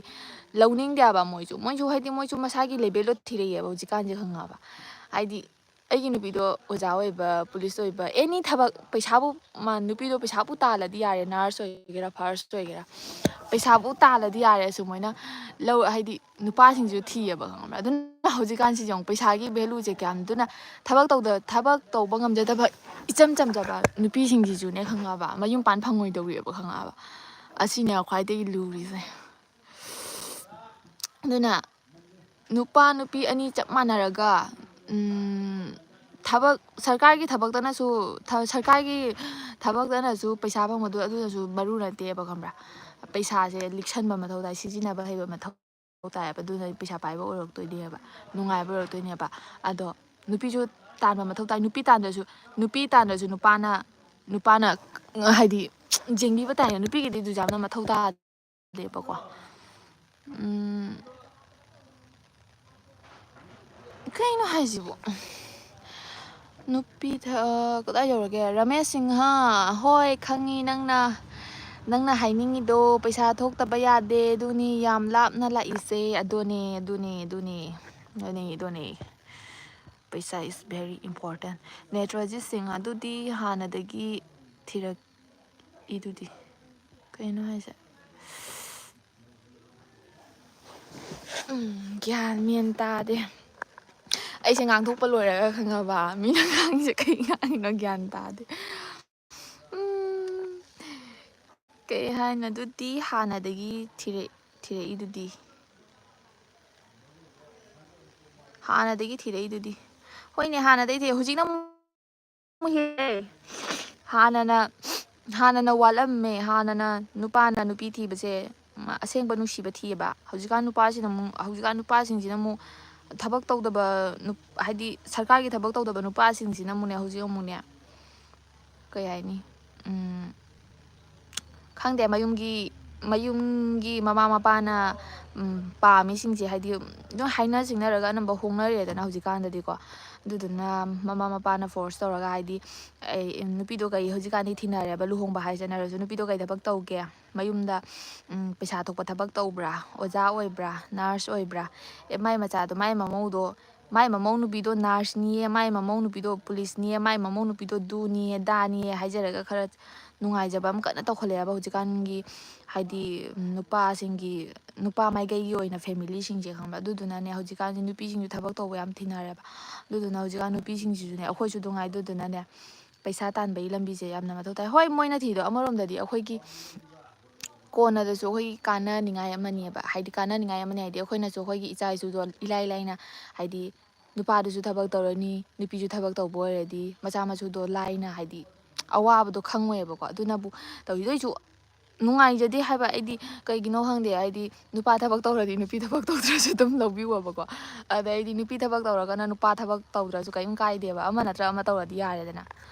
ꯂꯧꯅꯤꯡꯗꯦꯕ ꯃꯣꯏꯁꯨ꯫ ꯃꯣꯏꯁꯨ ꯍꯥꯏꯗꯤ ꯃꯣꯏꯁꯨ ꯃꯁꯥꯒꯤ ꯂꯦꯕꯦꯜꯗꯣ ꯊꯤꯔꯛꯑꯦꯕ ꯍꯧꯖꯤꯛꯀꯥꯟꯁꯦ, ꯈꯪꯉꯕ? ꯍꯥꯏꯗꯤ ꯑꯩꯒꯤ ꯅꯨꯄꯤꯗꯣ ꯑꯣꯖꯥ ꯑꯣꯏꯕ, ꯄꯨꯂꯤꯁ ꯑꯣꯏꯕ, ꯑꯦꯅꯤ ꯊꯕꯛ, ꯃꯥ ꯅꯨꯄꯤꯗꯣ ꯄꯩꯁꯥꯕꯨ ꯇꯥꯜꯂꯗꯤ ꯌꯥꯔꯦ, ꯅꯔꯁ ꯑꯣꯏꯒꯦꯔꯥ, ꯐꯥꯔꯁ ꯑꯣꯏꯒꯦꯔꯥ, ꯄꯩꯁꯥꯕꯨ ꯇꯥꯜꯂꯗꯤ ꯌꯥꯔꯦ꯫ ꯑꯁꯨꯃꯥꯏꯅ ꯂꯧ, ꯍꯥꯏꯗꯤ ꯅꯨꯄꯥꯁꯤꯡꯁꯨ ꯊꯤꯌꯦꯕ, ꯈꯪꯕ꯭ꯔꯥ? ꯑꯗꯨꯅ ꯍꯧꯖꯤꯛꯀꯥꯟꯁꯤꯁꯦ ꯌꯦꯡꯉꯨ, ꯄꯩꯁꯥꯒꯤ ꯚꯦꯂꯨꯁꯦ ꯀꯌꯥꯝ꯫ ꯑꯗꯨꯅ ꯊꯕꯛ ꯇꯧꯗ, ꯊꯕꯛ ꯇꯧꯕ ꯉꯝꯖꯗꯕ ꯏꯆꯝ ꯆꯝꯖꯕ ꯅꯨꯄꯤꯁꯤꯡꯁꯤꯁꯨꯅꯦ, ꯈꯪꯉꯕ? ꯃꯌꯨꯝ ꯄꯥꯟ ꯐꯪꯉꯣꯏꯗꯧꯔꯤꯑꯕ, ꯈꯪꯉꯕ? ꯑꯁꯤꯅꯦ ꯈ꯭ꯋꯥꯏꯗꯒꯤ ꯂꯨꯔꯤꯁꯦ꯫ ꯑꯗꯨꯅ ꯅꯨꯄꯥ ꯅꯨꯄꯤ ꯑꯅꯤ ꯆꯞ ꯃꯥꯟꯅꯔꯒ, ꯎꯝ, ꯊꯕꯛ, ꯁꯔꯀꯥꯔꯒꯤ ꯊꯕꯛꯇꯅꯁꯨ, ꯊ-, ꯁꯔꯀꯥꯔꯒꯤ ꯊꯕꯛꯇꯅꯁꯨ ꯄꯩꯁꯥ ꯐꯪꯕꯗꯣ ꯑꯗꯨꯅꯁꯨ ꯃꯔꯨ ꯅꯠꯇꯦꯕ, ꯈꯪꯕ꯭ꯔꯥ? ꯄꯩꯁꯥꯁꯦ ꯂꯤꯛꯁꯟꯕ ꯃꯊꯧ ꯇꯥꯏ, ꯁꯤꯖꯤꯟꯅꯕ ꯍꯩꯕ ꯃꯊꯧ ꯇꯥꯏꯌꯦꯕ꯫ ꯑꯗꯨꯅ ꯄꯩꯁꯥ ꯄꯥꯏꯕ ꯑꯣꯏꯔꯛꯇꯣꯏꯅꯦꯕ, ꯅꯨꯡꯉꯥꯏꯕ ꯑꯣꯏꯔꯛꯇꯣꯏꯅꯦꯕ꯫ ꯑꯗꯣ ꯅꯨꯄꯤꯁꯨ ꯇꯥꯟꯕ ꯃꯊꯧ ꯇꯥꯏ꯫ ꯅꯨꯄꯤ ꯇꯥꯟꯗ꯭ꯔꯁꯨ, ꯅꯨꯄꯤ ꯇꯥꯟꯗ꯭ꯔꯁꯨ ꯅꯨꯄꯥꯅ, ꯅꯨꯄꯥꯅ ꯍꯥꯏꯗꯤ ꯌꯦꯡꯕꯤꯕ ꯇꯥꯏꯅ꯫ ꯅꯨꯄꯤꯒꯤꯗꯤ ꯑꯗꯨꯁꯨ ꯌꯥꯝꯅ ꯃꯊꯧ ꯇꯥꯗꯦꯕꯀꯣ꯫ ꯎꯝ, ꯀꯩꯅꯣ ꯍꯥꯏꯁꯤꯕꯣ? ꯅꯨꯄꯤ ꯊ-, ꯀꯗꯥꯏ ꯌꯧꯔꯒꯦ? ꯔꯃꯦꯁ ꯁꯤꯡꯍ, ꯍꯣꯏ, ꯈꯪꯉꯤ ꯅꯪꯅ, ꯅꯪꯅ ꯍꯥꯏꯅꯤꯡꯉꯤꯗꯣ, ꯄꯩꯁꯥ ꯊꯣꯛꯇꯕ ꯌꯥꯗꯦ, ꯑꯗꯨꯅꯤ ꯌꯥꯝ ꯂꯥꯞꯅ ꯂꯥꯛꯏꯁꯦ꯫ ꯑꯗꯨꯅꯦ, ꯑꯗꯨꯅꯦ, ꯑꯗꯨꯅꯦ, ꯑꯗꯨꯅꯦ, ꯑꯗꯨꯅꯦ꯫ ꯄꯩꯁꯥ is very important꯫ ꯅꯦꯇ꯭ꯔꯖꯤꯠ ꯁꯤꯡꯍ, ꯑꯗꯨꯗꯤ ꯍꯥꯟꯅꯗꯒꯤ ꯊꯤꯔꯛꯏꯗꯨꯗꯤ꯫ ꯀꯩꯅꯣ ꯍꯥꯏꯁꯦ? ꯎꯝ, ꯒ꯭ꯌꯥꯟ ꯃꯦꯟ ꯇꯥꯗꯦ꯫ ꯑꯩꯁꯦ ꯉꯥꯡꯊꯣꯛꯄ ꯂꯣꯏꯔꯒ, ꯈꯪꯉꯕ, ꯃꯤꯅ ꯉꯥꯡꯉꯤꯁꯦ ꯀꯩ ꯉꯥꯡꯉꯤꯅꯣ ꯒ꯭ꯌꯥꯟ ꯇꯥꯗꯦ꯫ ꯎꯝ, ꯀꯩ ꯍꯥꯏꯅꯣ? ꯑꯗꯨꯗꯤ ꯍꯥꯟꯅꯗꯒꯤ ꯊꯤꯔꯛ-, ꯊꯤꯔꯛꯏꯗꯨꯗꯤ꯫ ꯍꯥꯟꯅꯗꯒꯤ ꯊꯤꯔꯛꯏꯗꯨꯗꯤ꯫ ꯍꯣꯏꯅꯦ, ꯍꯥꯟꯅꯗꯒꯤ ꯊꯤꯔꯛꯏ꯫ ꯍꯧꯖꯤꯛꯅ ꯑꯃꯨꯛ ꯍꯦꯜꯂꯦ꯫ ꯍꯥꯟꯅꯅ, ꯍꯥꯟꯅꯅ ꯋꯥꯠꯂꯝꯃꯦ꯫ ꯍꯥꯟꯅꯅ ꯅꯨꯄꯥꯅ ꯅꯨꯄꯤ ꯊꯤꯕꯁꯦ, ꯃ-, ꯑꯁꯦꯡꯕ ꯅꯨꯡꯁꯤꯕ ꯊꯤꯌꯦꯕ꯫ ꯍꯧꯖꯤꯛꯀꯥꯟ ꯅꯨꯄꯥꯁꯤꯅ ꯑꯃꯨꯛ, ꯍꯧꯖꯤꯛꯀꯥꯟ ꯅꯨꯄꯥꯁꯤꯡꯁꯤꯅ ꯑꯃꯨꯛ ꯊꯕꯛ ꯇꯧꯗꯕ ꯅꯨꯞ-, ꯍꯥꯏꯗꯤ ꯁꯔꯀꯥꯔꯒꯤ ꯊꯕꯛ ꯇꯧꯗꯕ ꯅꯨꯄꯥꯁꯤꯡꯁꯤꯅ ꯑꯃꯨꯛꯅꯦ, ꯍꯧꯖꯤꯛ ꯑꯃꯨꯛꯅꯦ, ꯀꯩ ꯍꯥꯏꯅꯤ? ꯎꯝ, ꯈꯪꯗꯦ, ꯃꯌꯨꯝꯒꯤ, ꯃꯌꯨꯝꯒꯤ ꯃꯃꯥ ꯃꯄꯥꯅ, ꯎꯝ, ꯄꯥꯝꯃꯤꯁꯤꯡꯁꯦ, ꯍꯥꯏꯗꯤ, ꯑꯗꯨꯝ ꯍꯥꯏꯅ ꯁꯤꯡꯅꯔꯒ ꯑꯅꯝꯕ ꯍꯣꯡꯅꯔꯦꯗꯅ ꯍꯧꯖꯤꯛꯀꯥꯟꯗꯗꯤꯀꯣ꯫ ꯑꯗꯨꯗꯨꯅ ꯃꯃꯥ ꯃꯄꯥꯅ force ꯇꯧꯔꯒ, ꯍꯥꯏꯗꯤ, ꯑꯩ, ꯅꯨꯄꯤꯗꯣ ꯀꯩ, ꯍꯧꯖꯤꯛꯀꯥꯟꯗꯤ ꯊꯤꯅꯔꯦꯕ, ꯂꯨꯍꯣꯡꯕ ꯍꯥꯏꯁꯦ ꯆꯠꯅꯔꯁꯨ, "ꯅꯨꯄꯤꯗꯣ ꯀꯩ ꯊꯕꯛ ꯇꯧꯒꯦ? ꯃꯌꯨꯝꯗ, ꯎꯝ, ꯄꯩꯁꯥ ꯊꯣꯛꯄ ꯊꯕꯛ ꯇꯧꯕ꯭ꯔꯥ? ꯑꯣꯖꯥ ꯑꯣꯏꯕ꯭ꯔꯥ? Nurse ꯑꯣꯏꯕ꯭ꯔꯥ? ꯑꯦ, ꯃꯥꯏ ꯃꯆꯥꯗꯣ, ꯃꯥꯏ ꯃꯃꯧꯗꯣ, ꯃꯥꯏ ꯃꯃꯧ ꯅꯨꯄꯤꯗꯣ nurse ꯅꯤꯌꯦ, ꯃꯥꯏ ꯃꯃꯧ ꯅꯨꯄꯤꯗꯣ police ꯅꯤꯌꯦ, ꯃꯥꯏ ꯃꯃꯧ ꯅꯨꯄꯤꯗꯣ ꯗꯨꯅꯤꯌꯦ, ꯗꯥꯅꯤꯌꯦ" ꯍꯥꯏꯖꯔꯒ ꯈꯔ ꯅꯨꯡꯉꯥꯏꯖꯕ ꯑꯃ ꯀꯟꯅ ꯇꯧꯈꯠꯂꯛꯑꯦꯕ ꯍꯧꯖꯤꯛꯀꯥꯟꯒꯤ, ꯍꯥꯏꯗꯤ, ꯎꯝ, ꯅꯨꯄꯥꯁꯤꯡꯒꯤ, ꯅꯨꯄꯥ ꯃꯥꯏꯀꯩꯒꯤ ꯑꯣꯏꯅ family ꯁꯤꯡꯁꯦ, ꯈꯪꯕ꯭ꯔꯥ? ꯑꯗꯨꯗꯨꯅꯅꯦ, ꯍꯧꯖꯤꯛꯀꯥꯟꯁꯦ ꯅꯨꯄꯤꯁꯤꯡꯁꯨ ꯊꯕꯛ ꯇꯧꯕ ꯌꯥꯝ ꯊꯤꯅꯔꯦꯕ꯫ ꯑꯗꯨꯗꯨꯅ ꯍꯧꯖꯤꯛꯀꯥꯟ ꯅꯨꯄꯤꯁꯤꯡꯁꯤꯁꯨꯅꯦ, ꯑꯩꯈꯣꯏꯁꯨ ꯑꯗꯨꯉꯥꯏ, ꯑꯗꯨꯗꯨꯅꯅꯦ, ꯄꯩꯁꯥ ꯇꯥꯟꯕꯒꯤ ꯂꯝꯕꯤꯁꯦ ꯌꯥꯝꯅ ꯃꯊꯧ ꯇꯥꯏ꯫ ꯍꯣꯏ, ꯃꯣꯏꯅ ꯊꯤꯗꯣ ꯑꯃꯔꯣꯝꯗꯗꯤ ꯑꯩꯈꯣꯏꯒꯤ ꯀꯣꯟꯅꯗꯁꯨ ꯑꯩꯈꯣꯏꯒꯤ ꯀꯥꯟꯅꯅꯤꯡꯉꯥꯏ ꯑꯃꯅꯦꯕ꯫ ꯍꯥꯏꯗꯤ ꯀꯥꯟꯅꯅꯤꯡꯉꯥꯏ ꯑꯃꯅꯤ ꯍꯥꯏꯗꯤ ꯑꯩꯈꯣꯏꯅꯁꯨ ꯑꯩꯈꯣꯏꯒꯤ ꯏꯆꯥ ꯏꯁꯨꯗꯣ ꯏꯂꯥꯏ ꯂꯥꯏꯅ, ꯍꯥꯏꯗꯤ ꯅꯨꯄꯥꯗꯨꯁꯨ ꯊꯕꯛ ꯇꯧꯔꯅꯤ, ꯅꯨꯄꯤꯁꯨ ꯊꯕꯛ ꯇꯧꯕ ꯑꯣꯏꯔꯗꯤ ꯃꯆꯥ ꯃꯁꯨꯗꯣ ꯂꯥꯏꯅ, ꯍꯥꯏꯗꯤ ꯑꯋꯥꯕꯗꯣ ꯈꯪꯉꯣꯏꯕꯀꯣ꯫ ꯑꯗꯨꯅꯕꯨ ꯇꯧꯔꯤꯗꯣꯏꯁꯨ ꯅꯨꯡꯉꯥꯏꯖꯗꯦ ꯍꯥꯏꯕ꯫ ꯑꯩꯗꯤ ꯀꯩꯒꯤꯅꯣ ꯈꯪꯗꯦ, ꯍꯥꯏꯗꯤ ꯅꯨꯄꯥ ꯊꯕꯛ ꯇꯧꯔꯗꯤ ꯅꯨꯄꯤ ꯊꯕꯛ ꯇꯧꯗ꯭ꯔꯁꯨ ꯑꯗꯨꯝ ꯂꯧꯕꯤꯌꯣꯕꯀꯣ꯫ ꯑꯗꯩꯗꯤ ꯅꯨꯄꯤ ꯊꯕꯛ ꯇꯧꯔꯒꯅ ꯅꯨꯄꯥ ꯊꯕꯛ ꯇꯧꯗ꯭ꯔꯁꯨ ꯀꯔꯤꯝ ꯀꯥꯏꯗꯦꯕ, ꯑꯃ ꯅꯠꯇ꯭ꯔ ꯑꯃ ꯇꯧꯔꯗꯤ ꯌꯥꯔꯦꯗꯅ꯫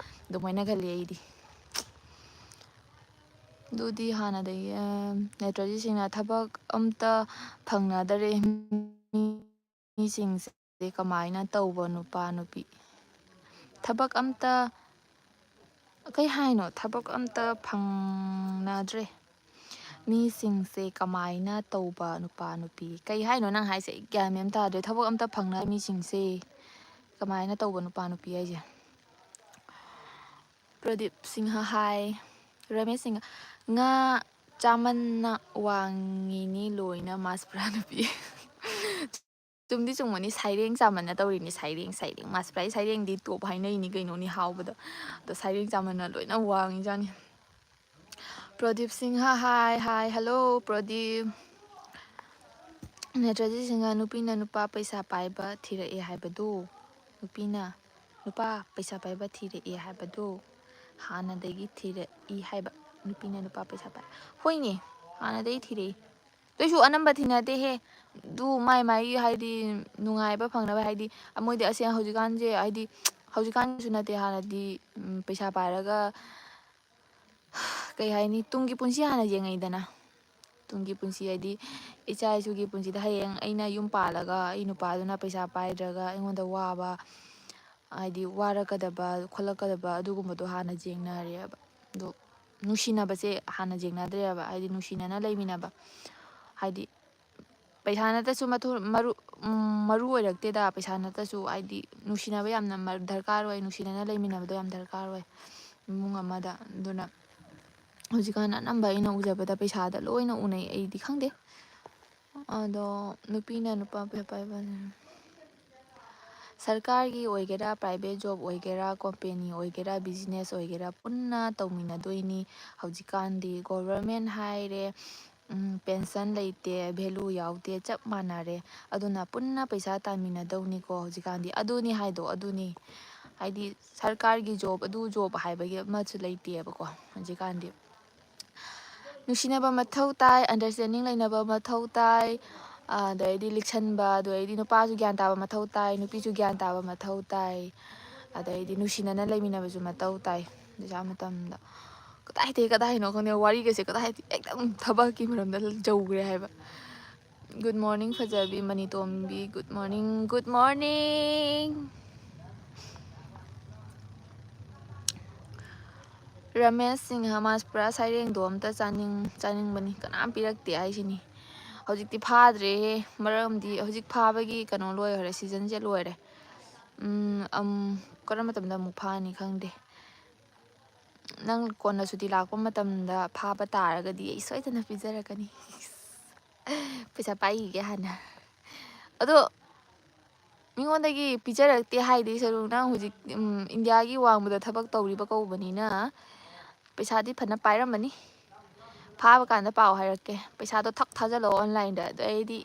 ꯑꯗꯨꯃꯥꯏꯅ ꯈꯜꯂꯤ ꯑꯩꯗꯤ꯫ ꯑꯗꯨꯗꯤ ꯍꯥꯟꯅꯗꯒꯤ, ꯑ, ꯅꯠꯇ꯭ꯔꯗꯤ ꯁꯦꯡꯅ ꯊꯕꯛ ꯑꯝꯇ ꯐꯪꯅꯗꯔꯦ꯫ ꯃꯤꯁꯤꯡꯁꯦ ꯀꯃꯥꯏꯅ ꯇꯧꯕ ꯅꯨꯄꯥ ꯅꯨꯄꯤ? ꯊꯕꯛ ꯑꯝꯇ, ꯀꯩ ꯍꯥꯏꯅꯣ? ꯊꯕꯛ ꯑꯝꯇ ꯐꯪꯅꯗ꯭ꯔꯦ꯫ ꯃꯤꯁꯤꯡꯁꯦ ꯀꯃꯥꯏꯅ ꯇꯧꯕ ꯅꯨꯄꯥ ꯅꯨꯄꯤ? ꯀꯩ ꯍꯥꯏꯅꯣ ꯅꯪ ꯍꯥꯏꯁꯦ? ꯑꯩ ꯒ꯭ꯌꯥꯟ ꯃꯦꯟ ꯇꯥꯗ꯭ꯔꯦ꯫ ꯊꯕꯛ ꯑꯝꯇ ꯐꯪꯅ ꯃꯤꯁꯤꯡꯁꯦ ꯀꯃꯥꯏꯅ ꯇꯧꯕ ꯅꯨꯄꯥ ꯅꯨꯄꯤ ꯍꯥꯏꯁꯦ? ꯄ꯭ꯔꯗꯤꯞ ꯁꯤꯡꯍ, ꯍꯥꯏ꯫ ꯔꯃꯦꯁ ꯁꯤꯡꯍ, ꯉꯥ ꯆꯥꯃꯟꯅ ꯋꯥꯡꯉꯤꯅꯤ ꯂꯣꯏꯅ ꯃꯥꯁꯄ꯭ꯔꯥ ꯅꯨꯄꯤ꯫ ꯆꯨꯝꯗꯤ ꯆꯨꯝꯒꯅꯤ, ꯁꯩꯔꯦꯡ ꯆꯥꯃꯟꯅ ꯇꯧꯔꯤꯅꯤ, ꯁꯩꯔꯦꯡ, ꯁꯩꯔꯦꯡ꯫ ꯃꯥꯁꯄ꯭ꯔꯥꯏ ꯁꯩꯔꯦꯡꯗꯤ top ꯍꯥꯏꯅꯩꯅꯤ ꯀꯩꯅꯣꯅꯤ ꯍꯥꯎꯕꯗ꯫ ꯑꯗꯣ ꯁꯩꯔꯦꯡ ꯆꯥꯃꯟꯅ ꯂꯣꯏꯅ ꯋꯥꯡꯉꯤꯖꯥꯠꯅꯤ꯫ ꯄ꯭ꯔꯗꯤꯞ ꯁꯤꯡꯍ, ꯍꯥꯏ, ꯍꯥꯏ, ꯍꯜꯂꯣ, ꯄ꯭ꯔꯗꯤꯞ꯫ ꯅꯦꯇ꯭ꯔꯖꯤꯠ ꯁꯤꯡꯍ, ꯅꯨꯄꯤꯅ ꯅꯨꯄꯥ ꯄꯩꯁꯥ ꯄꯥꯏꯕ ꯊꯤꯔꯛꯑꯦ ꯍꯥꯏꯕꯗꯨ, ꯅꯨꯄꯤꯅ ꯅꯨꯄꯥ ꯄꯩꯁꯥ ꯄꯥꯏꯕ ꯊꯤꯔꯛꯑꯦ ꯍꯥꯏꯕꯗꯨ ꯍꯥꯟꯅꯗꯒꯤ ꯊꯤꯔꯛꯏ ꯍꯥꯏꯕ꯫ ꯅꯨꯄꯤꯅ ꯅꯨꯄꯥ ꯄꯩꯁꯥ ꯄꯥꯏ-, ꯍꯣꯏꯅꯦ, ꯍꯥꯟꯅꯗꯒꯤ ꯊꯤꯔꯛꯏ꯫ ꯑꯗꯨꯏꯁꯨ ꯑꯅꯝꯕ ꯊꯤꯅꯗꯦꯍꯦ꯫ ꯑꯗꯨ ꯃꯥꯏ ꯃꯥꯏꯒꯤ ꯍꯥꯏꯗꯤ ꯅꯨꯡꯉꯥꯏꯕ ꯐꯪꯅꯕ ꯍꯥꯏꯗꯤ ꯃꯣꯏꯗꯤ ꯑꯁꯦꯡ ꯍꯧꯖꯤꯛꯀꯥꯟꯁꯦ ꯍꯥꯏꯗꯤ ꯍꯧꯖꯤꯛꯀꯥꯟꯁꯨ ꯅꯠꯇꯦ, ꯍꯥꯟꯅꯗꯤ, ꯎꯝ, ꯄꯩꯁꯥ ꯄꯥꯏꯔꯒ ꯀꯩ ꯍꯥꯏꯅꯤ, ꯇꯨꯡꯒꯤ ꯄꯨꯟꯁꯤ ꯍꯥꯟꯅ ꯌꯦꯡꯉꯛꯏꯗꯅ꯫ ꯇꯨꯡꯒꯤ ꯄꯨꯟꯁꯤ ꯍꯥꯏꯗꯤ ꯏꯆꯥ ꯏꯁꯨꯒꯤ ꯄꯨꯟꯁꯤꯗ ꯍꯌꯦꯡ ꯑꯩꯅ ꯌꯨꯝ ꯄꯥꯜꯂꯒ ꯑꯩ ꯅꯨꯄꯥꯗꯨꯅ ꯄꯩꯁꯥ ꯄꯥꯏꯗ꯭ꯔꯒ ꯑꯩꯉꯣꯟꯗ ꯋꯥꯕ, ꯍꯥꯏꯗꯤ ꯋꯥꯔꯛꯀꯗꯕ ꯈꯣꯠꯂꯛꯀꯗꯕ ꯑꯗꯨꯒꯨꯝꯕꯗꯣ ꯍꯥꯟꯅ ꯌꯦꯡꯅꯔꯦꯕ꯫ ꯑꯗꯣ ꯅꯨꯡꯁꯤꯅꯕꯁꯦ ꯍꯥꯟꯅ ꯌꯦꯡꯅꯗ꯭ꯔꯦꯕ, ꯍꯥꯏꯗꯤ ꯅꯨꯡꯁꯤꯅꯅ ꯂꯩꯃꯤꯟꯅꯕ, ꯍꯥꯏꯗꯤ ꯄꯩꯁꯥ ꯅꯠꯇꯁꯨ ꯃꯊꯧ-, ꯃꯔꯨ-, ꯎꯝ, ꯃꯔꯨ ꯑꯣꯏꯔꯛꯇꯦꯗ꯫ ꯄꯩꯁꯥ ꯅꯠꯇꯁꯨ ꯍꯥꯏꯗꯤ ꯅꯨꯡꯁꯤꯅꯕ ꯌꯥꯝꯅ ꯃ-, ꯗꯔꯀꯥꯔ ꯑꯣꯏ, ꯅꯨꯡꯁꯤꯅꯅ ꯂꯩꯃꯤꯟꯅꯕꯗꯣ ꯌꯥꯝ ꯗꯔꯀꯥꯔ ꯑꯣꯏ ꯏꯃꯨꯡ ꯑꯃꯗ꯫ ꯑꯗꯨꯅ ꯍꯧꯖꯤꯛꯀꯥꯟ ꯑꯅꯝꯕ ꯑꯩꯅ ꯎꯖꯕꯗ ꯄꯩꯁꯥꯗ ꯂꯣꯏꯅ ꯎꯅꯩ꯫ ꯑꯩꯗꯤ ꯈꯪꯗꯦ, ꯑꯗꯣ ꯅꯨꯄꯤꯅ ꯅꯨꯄꯥ ꯄꯩꯁꯥ ꯄꯥꯏꯕ, ꯁꯔꯀꯥꯔꯒꯤ ꯑꯣꯏꯒꯦꯔꯥ, private job ꯑꯣꯏꯒꯦꯔꯥ, company ꯑꯣꯏꯒꯦꯔꯥ, business ꯑꯣꯏꯒꯦꯔꯥ, ꯄꯨꯟꯅ ꯇꯧꯃꯤꯟꯅꯗꯣꯏꯅꯤ꯫ ꯍꯧꯖꯤꯛꯀꯥꯟꯗꯤ government ꯍꯥꯏꯔꯦ, ꯎꯝ, pension ꯂꯩꯇꯦ, value ꯌꯥꯎꯗꯦ, ꯆꯞ ꯃꯥꯟꯅꯔꯦ꯫ ꯑꯗꯨꯅ ꯄꯨꯟꯅ ꯄꯩꯁꯥ ꯇꯥꯟꯃꯤꯟꯅꯗꯧꯅꯤꯀꯣ ꯍꯧꯖꯤꯛꯀꯥꯟꯗꯤ꯫ ꯑꯗꯨꯅꯤ ꯍꯥꯏꯗꯣ, ꯑꯗꯨꯅꯤ꯫ ꯍꯥꯏꯗꯤ ꯁꯔꯀꯥꯔꯒꯤ job, ꯑꯗꯨ job ꯍꯥꯏꯕꯒꯤ ꯑꯃꯁꯨ ꯂꯩꯇꯦꯕꯀꯣ ꯍꯧꯖꯤꯛꯀꯥꯟꯗꯤ꯫ ꯅꯨꯡꯁꯤꯅꯕ ꯃꯊꯧ ꯇꯥꯏ, understanding ꯂꯩꯅꯕ ꯃꯊꯧ ꯇꯥꯏ, ꯑꯗꯩꯗꯤ ꯂꯤꯛꯁꯟꯕ, ꯑꯗꯩꯗꯤ ꯅꯨꯄꯥꯁꯨ ꯒ꯭ꯌꯥꯟ ꯇꯥꯕ ꯃꯊꯧ ꯇꯥꯏ, ꯅꯨꯄꯤꯁꯨ ꯒ꯭ꯌꯥꯟ ꯇꯥꯕ ꯃꯊꯧ ꯇꯥꯏ, ꯑꯗꯩꯗꯤ ꯅꯨꯡꯁꯤꯅꯅ ꯂꯩꯃꯤꯟꯅꯕꯁꯨ ꯃꯊꯧ ꯇꯥꯏ꯫ ꯄꯩꯁꯥ ꯃꯇꯝꯗ ꯀꯗꯥꯏꯗꯒꯤ ꯀꯗꯥꯏꯅꯣ ꯈꯪꯗꯦ, ꯋꯥꯔꯤꯒꯁꯦ ꯀꯗꯥꯏꯗꯒꯤ ꯑꯦꯛꯗꯝ ꯊꯕꯛꯀꯤ ꯃꯔꯝꯗ ꯌꯧꯈ꯭ꯔꯦ ꯍꯥꯏꯕ꯫ Good morning ꯐꯖꯕꯤ ꯃꯅꯤꯇꯣꯝꯕꯤ, good morning, good morning꯫ Ramesh Singh, ꯃꯥꯁ ꯄꯨꯔꯥ ꯁꯩꯔꯦꯡꯗꯣ ꯑꯝꯇ ꯆꯥꯅꯤꯡ-, ꯆꯥꯅꯤꯡꯕꯅꯤ, ꯀꯅꯥꯝ ꯄꯤꯔꯛꯇꯦ ꯍꯥꯏꯁꯤꯅꯤ꯫ ꯍꯧꯖꯤꯛꯇꯤ ꯐꯥꯗ꯭ꯔꯦꯍꯦ, ꯃꯔꯝꯗꯤ ꯍꯧꯖꯤꯛ ꯐꯥꯕꯒꯤ ꯀꯩꯅꯣ ꯂꯣꯏꯈꯔꯦ, seasonꯁꯦ ꯂꯣꯏꯔꯦ꯫ ꯎꯝ, ꯑꯝ, ꯀꯔꯝꯕ ꯃꯇꯝꯗ ꯑꯃꯨꯛ ꯐꯥꯅꯤ ꯈꯪꯗꯦ꯫ ꯅꯪ ꯀꯣꯟꯅ ꯁꯨꯇꯤ ꯂꯥꯛꯄ ꯃꯇꯝꯗ ꯐꯥꯕ ꯇꯥꯔꯒꯗꯤ ꯑꯩ ꯁꯣꯏꯗꯅ ꯄꯤꯖꯔꯛꯀꯅꯤ꯫ ꯄꯩꯁꯥ ꯄꯥꯏꯈꯤꯒꯦ ꯍꯥꯟꯅ꯫ ꯑꯗꯣ ꯃꯤꯉꯣꯟꯗꯒꯤ ꯄꯤꯖꯔꯛꯇꯦ ꯍꯥꯏꯗꯤ ꯁꯔꯨꯛ, ꯅꯪ ꯍꯧꯖꯤꯛ, ꯎꯝ, ꯏꯟꯗꯤꯌꯥꯒꯤ ꯋꯥꯡꯃꯗ ꯊꯕꯛ ꯇꯧꯔꯤꯕ ꯀꯧꯕꯅꯤꯅ ꯄꯩꯁꯥꯗꯤ ꯐꯅ ꯄꯥꯏꯔꯝꯃꯅꯤ꯫ ꯐꯥꯕ ꯀꯥꯟꯗ ꯄꯥꯎ ꯍꯥꯏꯔꯛꯀꯦ꯫ ꯄꯩꯁꯥꯗꯣ ꯊꯛ ꯊꯥꯖꯜꯂꯛꯑꯣ ꯑꯣꯟꯂꯥꯏꯟꯗ, ꯑꯗꯨ ꯑꯩꯗꯤ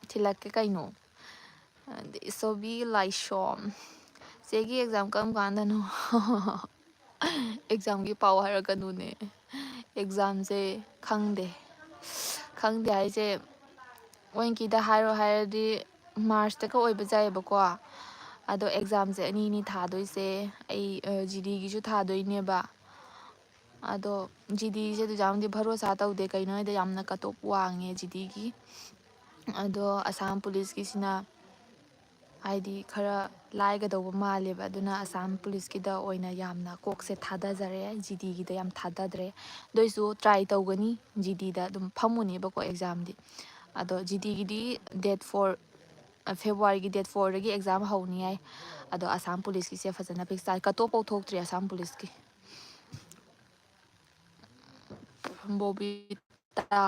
ꯊꯤꯜꯂꯛꯀꯦ ꯀꯩꯅꯣ꯫ ꯑꯗꯩ ꯁꯣꯕꯤ ꯂꯥꯏꯁꯣꯝ, ꯆꯦꯒꯤ ꯑꯦꯛꯖꯥꯝ ꯀꯔꯝ ꯀꯥꯟꯗꯅꯣ? ꯑꯦꯛꯖꯥꯝꯒꯤ ꯄꯥꯎ ꯍꯥꯏꯔꯛꯀꯅꯨꯅꯦ꯫ ꯑꯦꯛꯖꯥꯝꯁꯦ ꯈꯪꯗꯦ꯫ ꯈꯪꯗꯦ ꯍꯥꯏꯁꯦ, ꯋꯥꯡꯀꯤꯗ ꯍꯥꯏꯔꯣ ꯍꯥꯏꯔꯗꯤ ꯃꯥꯔꯁꯇꯒ ꯑꯣꯏꯕ ꯌꯥꯏꯑꯕꯀꯣ꯫ ꯑꯗꯣ ꯑꯦꯛꯖꯥꯝꯁꯦ ꯑꯅꯤ ꯑꯅꯤ ꯊꯥꯗꯣꯏꯁꯦ꯫ ꯑꯩ ꯖꯤꯗꯤꯒꯤꯁꯨ ꯊꯥꯗꯣꯏꯅꯦꯕ꯫ ꯑꯗꯣ ꯖꯤꯗꯤꯁꯦ ꯑꯗꯨꯁꯨ ꯌꯥꯝꯗꯤ ꯚꯔꯣꯁꯥ ꯇꯧꯗꯦ, ꯀꯩꯅꯣ ꯍꯥꯏꯗ ꯌꯥꯝꯅ ꯀꯠ ꯑꯣꯐ ꯋꯥꯡꯉꯦ ꯖꯤꯗꯤꯒꯤ꯫ ꯑꯗꯣ ꯑꯁꯥꯝ ꯄꯨꯂꯤꯁꯀꯤꯁꯤꯅ ꯍꯥꯏꯗꯤ ꯈꯔ ꯂꯥꯏꯒꯗꯧꯕ ꯃꯥꯜꯂꯦꯕ, ꯑꯗꯨꯅ ꯑꯁꯥꯝ ꯄꯨꯂꯤꯁꯀꯤꯗ ꯑꯣꯏꯅ ꯌꯥꯝꯅ ꯀꯣꯛꯁꯦ ꯊꯥꯗꯖꯔꯦ, ꯖꯤꯗꯤꯒꯤꯗ ꯌꯥꯝ ꯊꯥꯗꯗ꯭ꯔꯦ꯫ ꯑꯗꯨ ꯑꯣꯏꯁꯨ ꯇ꯭ꯔꯥꯏ ꯇꯧꯒꯅꯤ, ꯖꯤꯗꯤꯗ ꯑꯗꯨꯝ ꯐꯝꯃꯨꯅꯦꯕꯀꯣ ꯑꯦꯛꯖꯥꯝꯗꯤ꯫ ꯑꯗꯣ ꯖꯤꯗꯤꯒꯤꯗꯤ ꯗꯦꯠ ꯐꯣꯔ, ꯐꯦꯕ꯭ꯔꯨꯋꯥꯔꯤꯒꯤ ꯗꯦꯠ ꯐꯣꯔꯗꯒꯤ ꯑꯦꯛꯖꯥꯝ ꯍꯧꯅꯤ ꯍꯥꯏ꯫ ꯑꯗꯣ ꯑꯁꯥꯝ ꯄꯨꯂꯤꯁꯀꯤꯁꯦ ꯐꯖꯅ ꯐꯤꯛꯁ ꯇꯥꯏ, ꯀꯠ ꯑꯣꯐ ꯐꯥꯎ ꯊꯣꯛꯇ꯭ꯔꯤ ꯑꯁꯥꯝ ꯄꯨꯂꯤꯁꯀꯤ꯫ ꯕꯣꯕꯤꯇꯥ,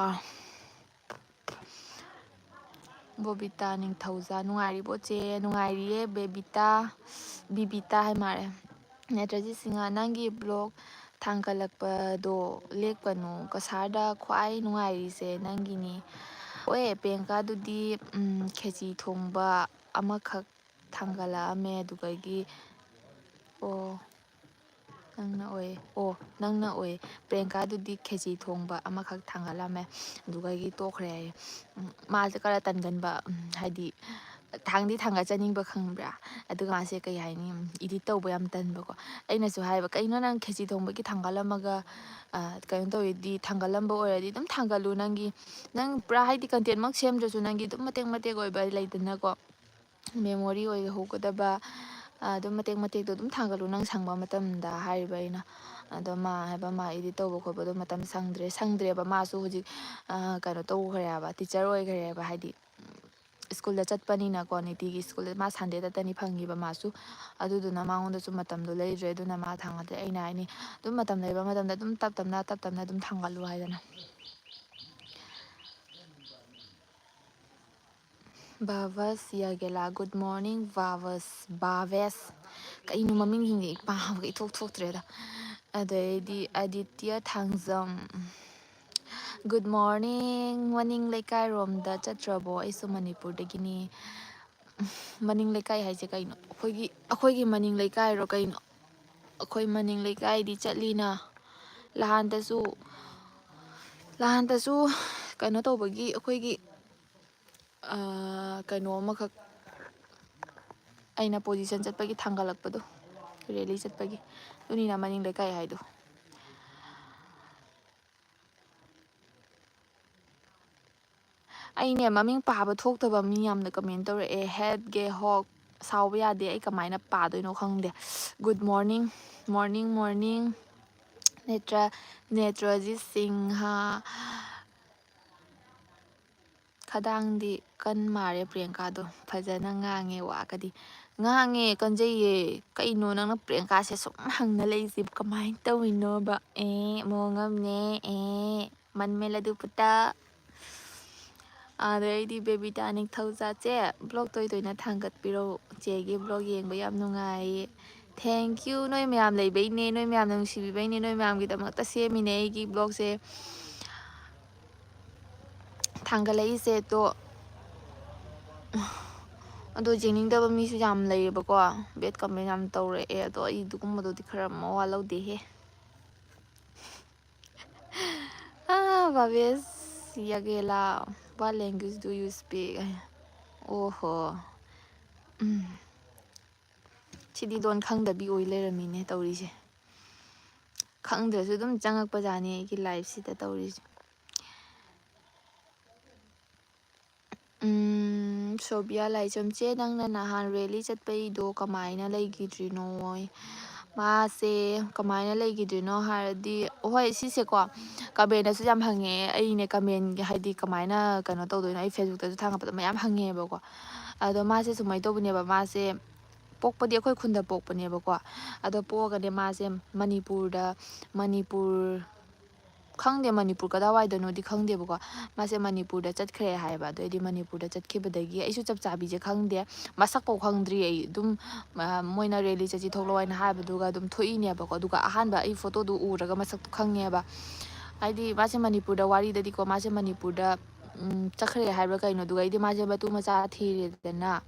ꯕꯣꯕꯤꯇꯥ ꯅꯤꯡꯊꯧꯖꯥ, ꯅꯨꯡꯉꯥꯏꯔꯤꯕꯣ ꯆꯦ? ꯅꯨꯡꯉꯥꯏꯔꯤꯌꯦ ꯕꯦꯕꯤꯇꯥ, ꯕꯤꯕꯤꯇꯥ ꯍꯥꯏ ꯃꯥꯜꯂꯦ꯫ ꯅꯦꯇ꯭ꯔꯖꯤꯠ ꯁꯤꯡꯍ, ꯅꯪꯒꯤ ꯕ꯭ꯂꯣꯛ ꯊꯥꯡꯒꯠꯂꯛꯄꯗꯣ ꯂꯦꯞꯀꯅꯨ, ꯀꯁꯥꯔꯗ ꯈ꯭ꯋꯥꯏ ꯅꯨꯡꯉꯥꯏꯔꯤꯁꯦ ꯅꯪꯒꯤꯅꯤ꯫ ꯍꯣꯏ ꯄ꯭ꯔꯤꯌꯥꯡꯀꯥꯗꯨꯗꯤ, ꯎꯝ, ꯈꯦꯆꯤ ꯊꯣꯡꯕ ꯑꯃꯈꯛ ꯊꯥꯡꯒꯠꯂꯛꯑꯝꯃꯦ, ꯑꯗꯨꯗꯒꯤ, ꯑꯣ, ꯅꯪꯅ ꯑꯣꯏ, ꯑꯣ, ꯅꯪꯅ ꯑꯣꯏ꯫ ꯄ꯭ꯔꯤꯌꯥꯡꯀꯥꯗꯨꯗꯤ ꯈꯦꯆꯤ ꯊꯣꯡꯕ ꯑꯃꯈꯛ ꯊꯥꯡꯒꯠꯂꯝꯃꯦ, ꯑꯗꯨꯗꯒꯤ ꯇꯣꯛꯈ꯭ꯔꯦ ꯍꯥꯏꯌꯦ꯫ ꯎꯝ, ꯃꯥꯁꯦ ꯈꯔ ꯇꯟꯒꯟꯕ, ꯎꯝ, ꯍꯥꯏꯗꯤ ꯊꯥꯡꯗꯤ ꯊꯥꯡꯒꯠꯆꯅꯤꯡꯕ, ꯈꯪꯕ꯭ꯔꯥ? ꯑꯗꯨꯒ ꯃꯥꯁꯦ ꯀꯩ ꯍꯥꯏꯅꯤ, ꯎꯝ, ꯏꯗꯤꯠ ꯇꯧꯕ ꯌꯥꯝ ꯇꯟꯕꯀꯣ꯫ ꯑꯩꯅꯁꯨ ꯍꯥꯏꯕ, "ꯀꯩꯅꯣ ꯅꯪ ꯈꯦꯆꯤ ꯊꯣꯡꯕꯒꯤ ꯊꯥꯡꯒꯠꯂꯝꯃꯒ, ꯑ, ꯀꯩꯅꯣ ꯇꯧꯔꯤꯗꯤ, ꯊꯥꯡꯒꯠꯂꯝꯕ ꯑꯣꯏꯔꯗꯤ ꯑꯗꯨꯝ ꯊꯥꯡꯒꯠꯂꯨ, ꯅꯪꯒꯤ, ꯅꯪ ꯄꯨꯔꯥ ꯍꯥꯏꯗꯤ ꯀꯟꯇꯦꯟꯃꯛ ꯁꯦꯝꯗ꯭ꯔꯁꯨ ꯅꯪꯒꯤ ꯑꯗꯨꯝ ꯃꯇꯦꯛ ꯃꯇꯦꯛ ꯑꯣꯏꯕ ꯂꯩꯗꯅꯀꯣ, ꯃꯦꯃꯣꯔꯤ ꯑꯣꯏꯍꯧꯒꯗꯕ, ꯑꯗꯨꯝ ꯃꯇꯦꯛ ꯃꯇꯦꯛꯇꯣ ꯑꯗꯨꯝ ꯊꯥꯡꯒꯠꯂꯨ ꯅꯪ ꯁꯪꯕ ꯃꯇꯝꯗ" ꯍꯥꯏꯔꯤꯕ ꯑꯩꯅ꯫ ꯑꯗꯣ ꯃꯥ ꯍꯥꯏꯕ, ꯃꯥ ꯏꯗꯤꯠ ꯇꯧꯕ ꯈꯣꯠꯄꯗꯣ ꯃꯇꯝ ꯁꯪꯗ꯭ꯔꯦ, ꯁꯪꯗ꯭ꯔꯦꯕ꯫ ꯃꯥꯁꯨ ꯍꯧꯖꯤꯛ, ꯑ, ꯀꯩꯅꯣ ꯇꯧꯈ꯭ꯔꯦꯕ, ꯇꯤꯆꯔ ꯑꯣꯏꯈ꯭ꯔꯦꯕ, ꯍꯥꯏꯗꯤ ꯁ꯭ꯀꯨꯜꯗ ꯆꯠꯄꯅꯤꯅꯀꯣ, ꯅꯤꯇꯤꯒꯤ ꯁ꯭ꯀꯨꯜꯗ꯫ ꯃꯥ ꯁꯟꯗꯦꯗꯇꯅꯤ ꯐꯪꯉꯤꯕ ꯃꯥꯁꯨ, ꯑꯗꯨꯗꯨꯅ ꯃꯉꯣꯟꯗꯁꯨ ꯃꯇꯝꯗꯣ ꯂꯩꯇ꯭ꯔꯦ꯫ ꯑꯗꯨꯅ ꯃꯥ ꯊꯥꯡꯒꯠꯇ꯭ꯔꯦ꯫ ꯑꯩꯅ ꯍꯥꯏꯅꯤ, ꯑꯗꯨꯝ ꯃꯇꯝ ꯂꯩꯕ ꯃꯇꯝꯗ ꯑꯗꯨꯝ ꯇꯞ ꯇꯞꯅ, ꯇꯞ ꯇꯞꯅ ꯑꯗꯨꯝ ꯊꯥꯡꯒꯠꯂꯨ ꯍꯥꯏꯗꯅ꯫ ꯚꯥꯕꯁ ꯌꯥꯒꯦꯂꯥ, good morning ꯚꯥꯕꯁ, ꯚꯥꯕꯦꯁ꯫ ꯀꯩꯅꯣ ꯃꯃꯤꯡꯁꯤꯡꯁꯦ ꯑꯩ ꯄꯥꯕꯒ ꯏꯊꯣꯛ ꯊꯣꯛꯇ꯭ꯔꯦꯗ꯫ ꯑꯗꯩꯗꯤ ꯑꯗꯤꯇ꯭ꯌ ꯊꯥꯡꯖꯝ, "Good morning, ꯃꯅꯤꯡ ꯂꯩꯀꯥꯏꯔꯣꯝꯗ ꯆꯠꯇ꯭ꯔꯕꯣ? ꯑꯩꯁꯨ ꯃꯅꯤꯄꯨꯔꯗꯒꯤꯅꯤ꯫" ꯃꯅꯤꯡ ꯂꯩꯀꯥꯏ ꯍꯥꯏꯁꯦ ꯀꯩꯅꯣ? ꯑꯩꯈꯣꯏꯒꯤ, ꯑꯩꯈꯣꯏꯒꯤ ꯃꯅꯤꯡ ꯂꯩꯀꯥꯏꯔꯣ ꯀꯩꯅꯣ? ꯑꯩꯈꯣꯏ ꯃꯅꯤꯡ ꯂꯩꯀꯥꯏꯗꯤ ꯆꯠꯂꯤꯅ꯫ ꯂꯍꯥꯟꯗꯁꯨ, ꯂꯍꯥꯟꯗꯁꯨ ꯀꯩꯅꯣ ꯇꯧꯕꯒꯤ ꯑꯩꯈꯣꯏꯒꯤ, ꯑ, ꯀꯩꯅꯣ ꯑꯃꯈꯛ ꯑꯩꯅ position ꯆꯠꯄꯒꯤ ꯊꯥꯡꯒꯠꯂꯛꯄꯗꯣ, rally ꯆꯠꯄꯒꯤ꯫ ꯑꯗꯨꯅꯤꯅ ꯃꯅꯤꯡ ꯂꯩꯀꯥꯏ ꯍꯥꯏꯗꯣ꯫ ꯑꯩꯅꯦ, ꯃꯃꯤꯡ ꯄꯥꯕ ꯊꯣꯛꯇꯕ ꯃꯤ ꯌꯥꯝꯅ comment ꯇꯧꯔꯛꯑꯦ꯫ "Head ꯒꯦ ꯍꯣꯛ, ꯁꯥꯎꯕ ꯌꯥꯗꯦ, ꯑꯩ ꯀꯃꯥꯏꯅ ꯄꯥꯗꯣꯏꯅꯣ ꯈꯪꯗꯦ꯫" Good morning, morning, morning꯫ ꯅꯦꯇ꯭ꯔ-, ꯅꯦꯇ꯭ꯔꯖꯤꯠ Singh. "ꯈꯗꯥꯡꯗꯤ ꯀꯟ ꯃꯥꯜꯂꯦ ꯄ꯭ꯔꯤꯌꯥꯡꯀꯥꯗꯣ, ꯐꯖꯅ ꯉꯥꯡꯉꯦ ꯋꯥꯒꯗꯤ꯫" ꯉꯥꯡꯉꯦ, ꯀꯟꯖꯩꯌꯦ꯫ ꯀꯩꯅꯣ ꯅꯪꯅ ꯄ꯭ꯔꯤꯌꯥꯡꯀꯥꯁꯦ ꯁꯨꯝ ꯍꯪꯅ ꯂꯩꯁꯦ? ꯀꯃꯥꯏꯅ ꯇꯧꯔꯤꯅꯣꯕ? ꯑꯦ, ꯃꯑꯣꯡ ꯑꯃꯅꯦ꯫ ꯑꯦ, ꯃꯟꯃꯦꯜ ꯑꯗꯨ ꯄꯨꯇ꯫ ꯑꯗꯩꯗꯤ ꯕꯦꯕꯤꯇꯥ ꯅꯤꯡꯊꯧꯖꯥꯠꯁꯦ, vlog ꯇꯣꯏ ꯇꯣꯏꯅ ꯊꯥꯡꯒꯠꯄꯤꯔꯛꯎ꯫ ꯆꯦꯒꯤ vlog ꯌꯦꯡꯕ ꯌꯥꯝ ꯅꯨꯡꯉꯥꯏꯌꯦ꯫ Thank you, ꯅꯣꯏ ꯃꯌꯥꯝ ꯂꯩꯕꯩꯅꯦ, ꯅꯣꯏ ꯃꯌꯥꯝꯅ ꯅꯨꯡꯁꯤꯕꯤꯕꯩꯅꯦ, ꯅꯣꯏ ꯃꯌꯥꯝꯒꯤꯗꯃꯛꯇ ꯁꯦꯝꯃꯤꯅꯦ ꯑꯩꯒꯤ vlogꯁꯦ꯫ ꯊꯥꯡꯒꯠꯂꯛꯏꯁꯦ꯫ ꯑꯗꯣ, ꯑꯗꯣ ꯌꯦꯡꯅꯤꯡꯗꯕ ꯃꯤꯁꯨ ꯌꯥꯝ ꯂꯩꯌꯦꯕꯀꯣ, bad comment ꯌꯥꯝ ꯇꯧꯔꯛꯑꯦ꯫ ꯑꯗꯣ ꯑꯩ ꯑꯗꯨꯒꯨꯝꯕꯗꯨꯗꯤ ꯈꯔ ꯃꯋꯥ ꯂꯧꯗꯦꯍꯦ꯫ ꯑꯥ, ꯚꯥꯕꯦꯁ ꯌꯥꯒꯦꯂꯥ, "What language do you speak?" ꯑꯣꯍꯣ꯫ ꯎꯝ꯫ ꯁꯤꯗꯤ ꯂꯣꯟ ꯈꯪꯗꯕꯤ ꯑꯣꯏ ꯂꯩꯔꯝꯃꯤꯅꯦ ꯇꯧꯔꯤꯁꯦ꯫ ꯈꯪꯗ꯭ꯔꯁꯨ ꯑꯗꯨꯝ ꯆꯪꯉꯛꯄꯖꯥꯠꯅꯤ ꯑꯩꯒꯤ lifeꯁꯤꯗ ꯇꯧꯔꯤꯁꯦ꯫ ꯎꯝ, ꯁꯣꯕꯤꯌꯥ ꯂꯥꯏꯁ꯭ꯔꯝ, "ꯆꯦ, ꯅꯪꯅ ꯅꯍꯥꯟ rally ꯆꯠꯄꯩꯗꯣ ꯀꯃꯥꯏꯅ ꯂꯩꯈꯤꯗ꯭ꯔꯤꯅꯣ?" ꯃꯥꯁꯦ ꯀꯃꯥꯏꯅ ꯂꯩꯈꯤꯗ꯭ꯔꯤꯅꯣ ꯍꯥꯏꯔꯗꯤ, ꯍꯣꯏ, ꯁꯤꯁꯦꯀꯣ commentꯗꯁꯨ ꯌꯥꯝ ꯍꯪꯉꯦ꯫ ꯑꯩꯅꯦ commentꯒꯤ ꯍꯥꯏꯗꯤ ꯀꯃꯥꯏꯅ ꯀꯩꯅꯣ ꯇꯧꯗꯣꯏꯅꯣ, ꯑꯩ Facebookꯇꯁꯨ ꯊꯥꯒꯠꯄꯗ ꯃꯌꯥꯝ ꯍꯪꯉꯦꯕꯀꯣ꯫ ꯑꯗꯣ ꯃꯥꯁꯦ ꯁꯨꯃꯥꯏꯅ ꯇꯧꯕꯅꯦꯕ, ꯃꯥꯁꯦ ꯄꯣꯛꯄꯗꯤ ꯑꯩꯈꯣꯏ ꯈꯨꯟꯗ ꯄꯣꯛꯄꯅꯦꯕꯀꯣ꯫ ꯑꯗꯣ ꯄꯣꯛꯑꯒꯅꯦ ꯃꯥꯁꯦ ꯃꯅꯤꯄꯨꯔꯗ, ꯃꯅꯤꯄꯨꯔ ꯈꯪꯗꯦ, ꯃꯅꯤꯄꯨꯔ ꯀꯗꯥꯏꯋꯥꯏꯗꯅꯣꯗꯤ ꯈꯪꯗꯦꯕꯀꯣ꯫ ꯃꯥꯁꯦ ꯃꯅꯤꯄꯨꯔꯗ ꯆꯠꯈ꯭ꯔꯦ ꯍꯥꯏꯌꯦꯕ꯫ ꯑꯗꯨ ꯑꯩꯗꯤ ꯃꯅꯤꯄꯨꯔꯗ ꯆꯠꯈꯤꯕꯗꯒꯤ ꯑꯩꯁꯨ ꯆꯞ ꯆꯥꯕꯤꯁꯦ ꯈꯪꯗꯦ, ꯃꯁꯛꯐꯥꯎ ꯈꯪꯗ꯭ꯔꯤ꯫ ꯑꯩ ꯑꯗꯨꯝ, ꯑ, ꯃꯣꯏꯅ ꯔꯦꯂꯤ ꯆꯠꯁꯤ ꯊꯣꯛꯂꯛꯑꯣ ꯍꯥꯏꯅ ꯍꯥꯏꯕꯗꯨꯒ ꯑꯗꯨꯝ ꯊꯣꯛꯏꯅꯦꯕꯀꯣ꯫ ꯑꯗꯨꯒ ꯑꯍꯥꯟꯕ ꯑꯩ ꯐꯣꯇꯣꯗꯨ ꯎꯔꯒ ꯃꯁꯛꯇꯣ ꯈꯪꯉꯦꯕ꯫ ꯍꯥꯏꯗꯤ ꯃꯥꯁꯦ ꯃꯅꯤꯄꯨꯔꯗ, ꯋꯥꯔꯤꯗꯗꯤꯀꯣ, ꯃꯥꯁꯦ ꯃꯅꯤꯄꯨꯔꯗ, ꯎꯝ, ꯆꯠꯈ꯭ꯔꯦ ꯍꯥꯏꯕ꯭ꯔꯥ ꯀꯩꯅꯣ꯫ ꯑꯗꯨꯒ ꯑꯩꯗꯤ ꯃꯥꯁꯦ ꯃꯇꯨ ꯃꯆꯥ ꯊꯤꯔꯦꯗꯅ,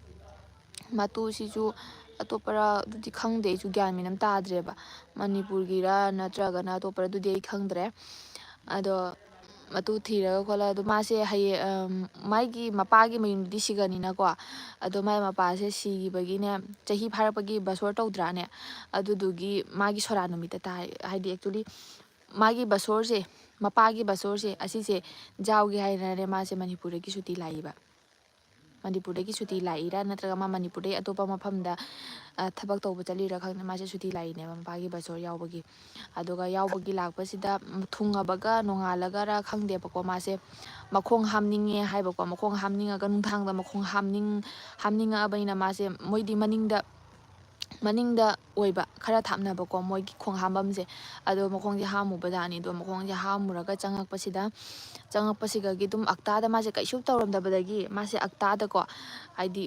ꯃꯇꯨꯁꯤꯁꯨ ꯑꯇꯣꯞꯄꯔ ꯑꯗꯨꯗꯤ ꯈꯪꯗꯦ, ꯑꯩꯁꯨ ꯒ꯭ꯌꯥꯟ ꯃꯦꯟ ꯑꯃ ꯇꯥꯗ꯭ꯔꯦꯕ꯫ ꯃꯅꯤꯄꯨꯔꯒꯤꯔ ꯅꯠꯇ꯭ꯔꯒꯅ ꯑꯇꯣꯞꯄꯔ ꯑꯗꯨꯗꯤ ꯑꯩ ꯈꯪꯗ꯭ꯔꯦ꯫ ꯑꯗꯣ ꯃꯇꯨ ꯊꯤꯔꯒ ꯈꯣꯠꯂꯒ ꯑꯗꯣ ꯃꯥꯁꯦ ꯍꯌꯦꯡ, ꯑꯝ, ꯃꯥꯒꯤ ꯃꯄꯥꯒꯤ ꯃꯌꯨꯝꯗꯤ ꯁꯤꯒꯅꯤꯅꯀꯣ꯫ ꯑꯗꯣ ꯃꯥꯏ ꯃꯄꯥꯁꯦ ꯁꯤꯈꯤꯕꯒꯤꯅꯦ, ꯆꯍꯤ ꯐꯥꯔꯛꯄꯒꯤ ꯕꯁꯣꯔ ꯇꯧꯗ꯭ꯔꯥꯅꯦ? ꯑꯗꯨꯗꯨꯒꯤ ꯃꯥꯒꯤ ꯁꯣꯔꯥ ꯅꯨꯃꯤꯠꯇ ꯇꯥꯏ꯫ ꯍꯥꯏꯗꯤ, actually, ꯃꯥꯒꯤ ꯕꯁꯣꯔꯁꯦ, ꯃꯄꯥꯒꯤ ꯕꯁꯣꯔꯁꯦ, ꯑꯁꯤꯁꯦ ꯌꯥꯎꯒꯦ ꯍꯥꯏꯅꯅꯦ ꯃꯥꯁꯦ ꯃꯅꯤꯄꯨꯔꯗꯒꯤ ꯁꯨꯇꯤ ꯂꯥꯛꯏꯕ꯫ ꯃꯅꯤꯄꯨꯔꯗꯒꯤ ꯁꯨꯇꯤ ꯂꯥꯛꯏꯔꯥ ꯅꯠꯇ꯭ꯔꯒ ꯃꯥ ꯃꯅꯤꯄꯨꯔꯗꯒꯤ ꯑꯇꯣꯞꯄ ꯃꯐꯝꯗ, ꯑ, ꯊꯕꯛ ꯇꯧꯕ ꯆꯠꯂꯤꯔꯥ ꯈꯪꯗꯦ, ꯃꯥꯁꯦ ꯁꯨꯇꯤ ꯂꯥꯛꯏꯅꯦꯕ ꯃꯄꯥꯒꯤ ꯕꯁꯣꯔ ꯌꯥꯎꯕꯒꯤ꯫ ꯑꯗꯨꯒ ꯌꯥꯎꯕꯒꯤ ꯂꯥꯛꯄꯁꯤꯗ, ꯎꯝ, ꯊꯨꯡꯉꯕꯒ ꯅꯣꯡꯉꯥꯜꯂꯒꯔ ꯈꯪꯗꯦꯕꯀꯣ, ꯃꯥꯁꯦ ꯃꯈꯣꯡ ꯍꯥꯝꯅꯤꯡꯉꯦ ꯍꯥꯏꯕꯀꯣ꯫ ꯃꯈꯣꯡ ꯍꯥꯝꯅꯤꯡꯉꯒ ꯅꯨꯡꯗꯥꯡꯗ ꯃꯈꯣꯡ ꯍꯥꯝꯅꯤꯡ-, ꯍꯥꯝꯅꯤꯡꯉꯛꯑꯕꯅꯤꯅ ꯃꯥꯁꯦ, ꯃꯣꯏꯗꯤ ꯃꯅꯤꯡꯗ, ꯃꯅꯤꯡꯗ ꯑꯣꯏꯕ ꯈꯔ ꯊꯥꯞꯅꯕꯀꯣ ꯃꯣꯏꯒꯤ ꯈꯣꯡ ꯍꯥꯝꯐꯝꯁꯦ꯫ ꯑꯗꯣ ꯃꯈꯣꯡꯁꯦ ꯍꯥꯝꯃꯨꯕꯖꯥꯠꯅꯤ꯫ ꯑꯗꯣ ꯃꯈꯣꯡꯁꯦ ꯍꯥꯝꯃꯨꯔꯒ ꯆꯪꯉꯛꯄꯁꯤꯗ, ꯆꯪꯉꯛꯄꯁꯤꯗꯒꯤ ꯑꯗꯨꯝ ꯑꯛꯇꯥꯗ ꯃꯥꯁꯦ ꯀꯩꯁꯨ ꯇꯧꯔꯝꯗꯕꯗꯒꯤ ꯃꯥꯁꯦ ꯑꯛꯇꯥꯗꯀꯣ, ꯍꯥꯏꯗꯤ,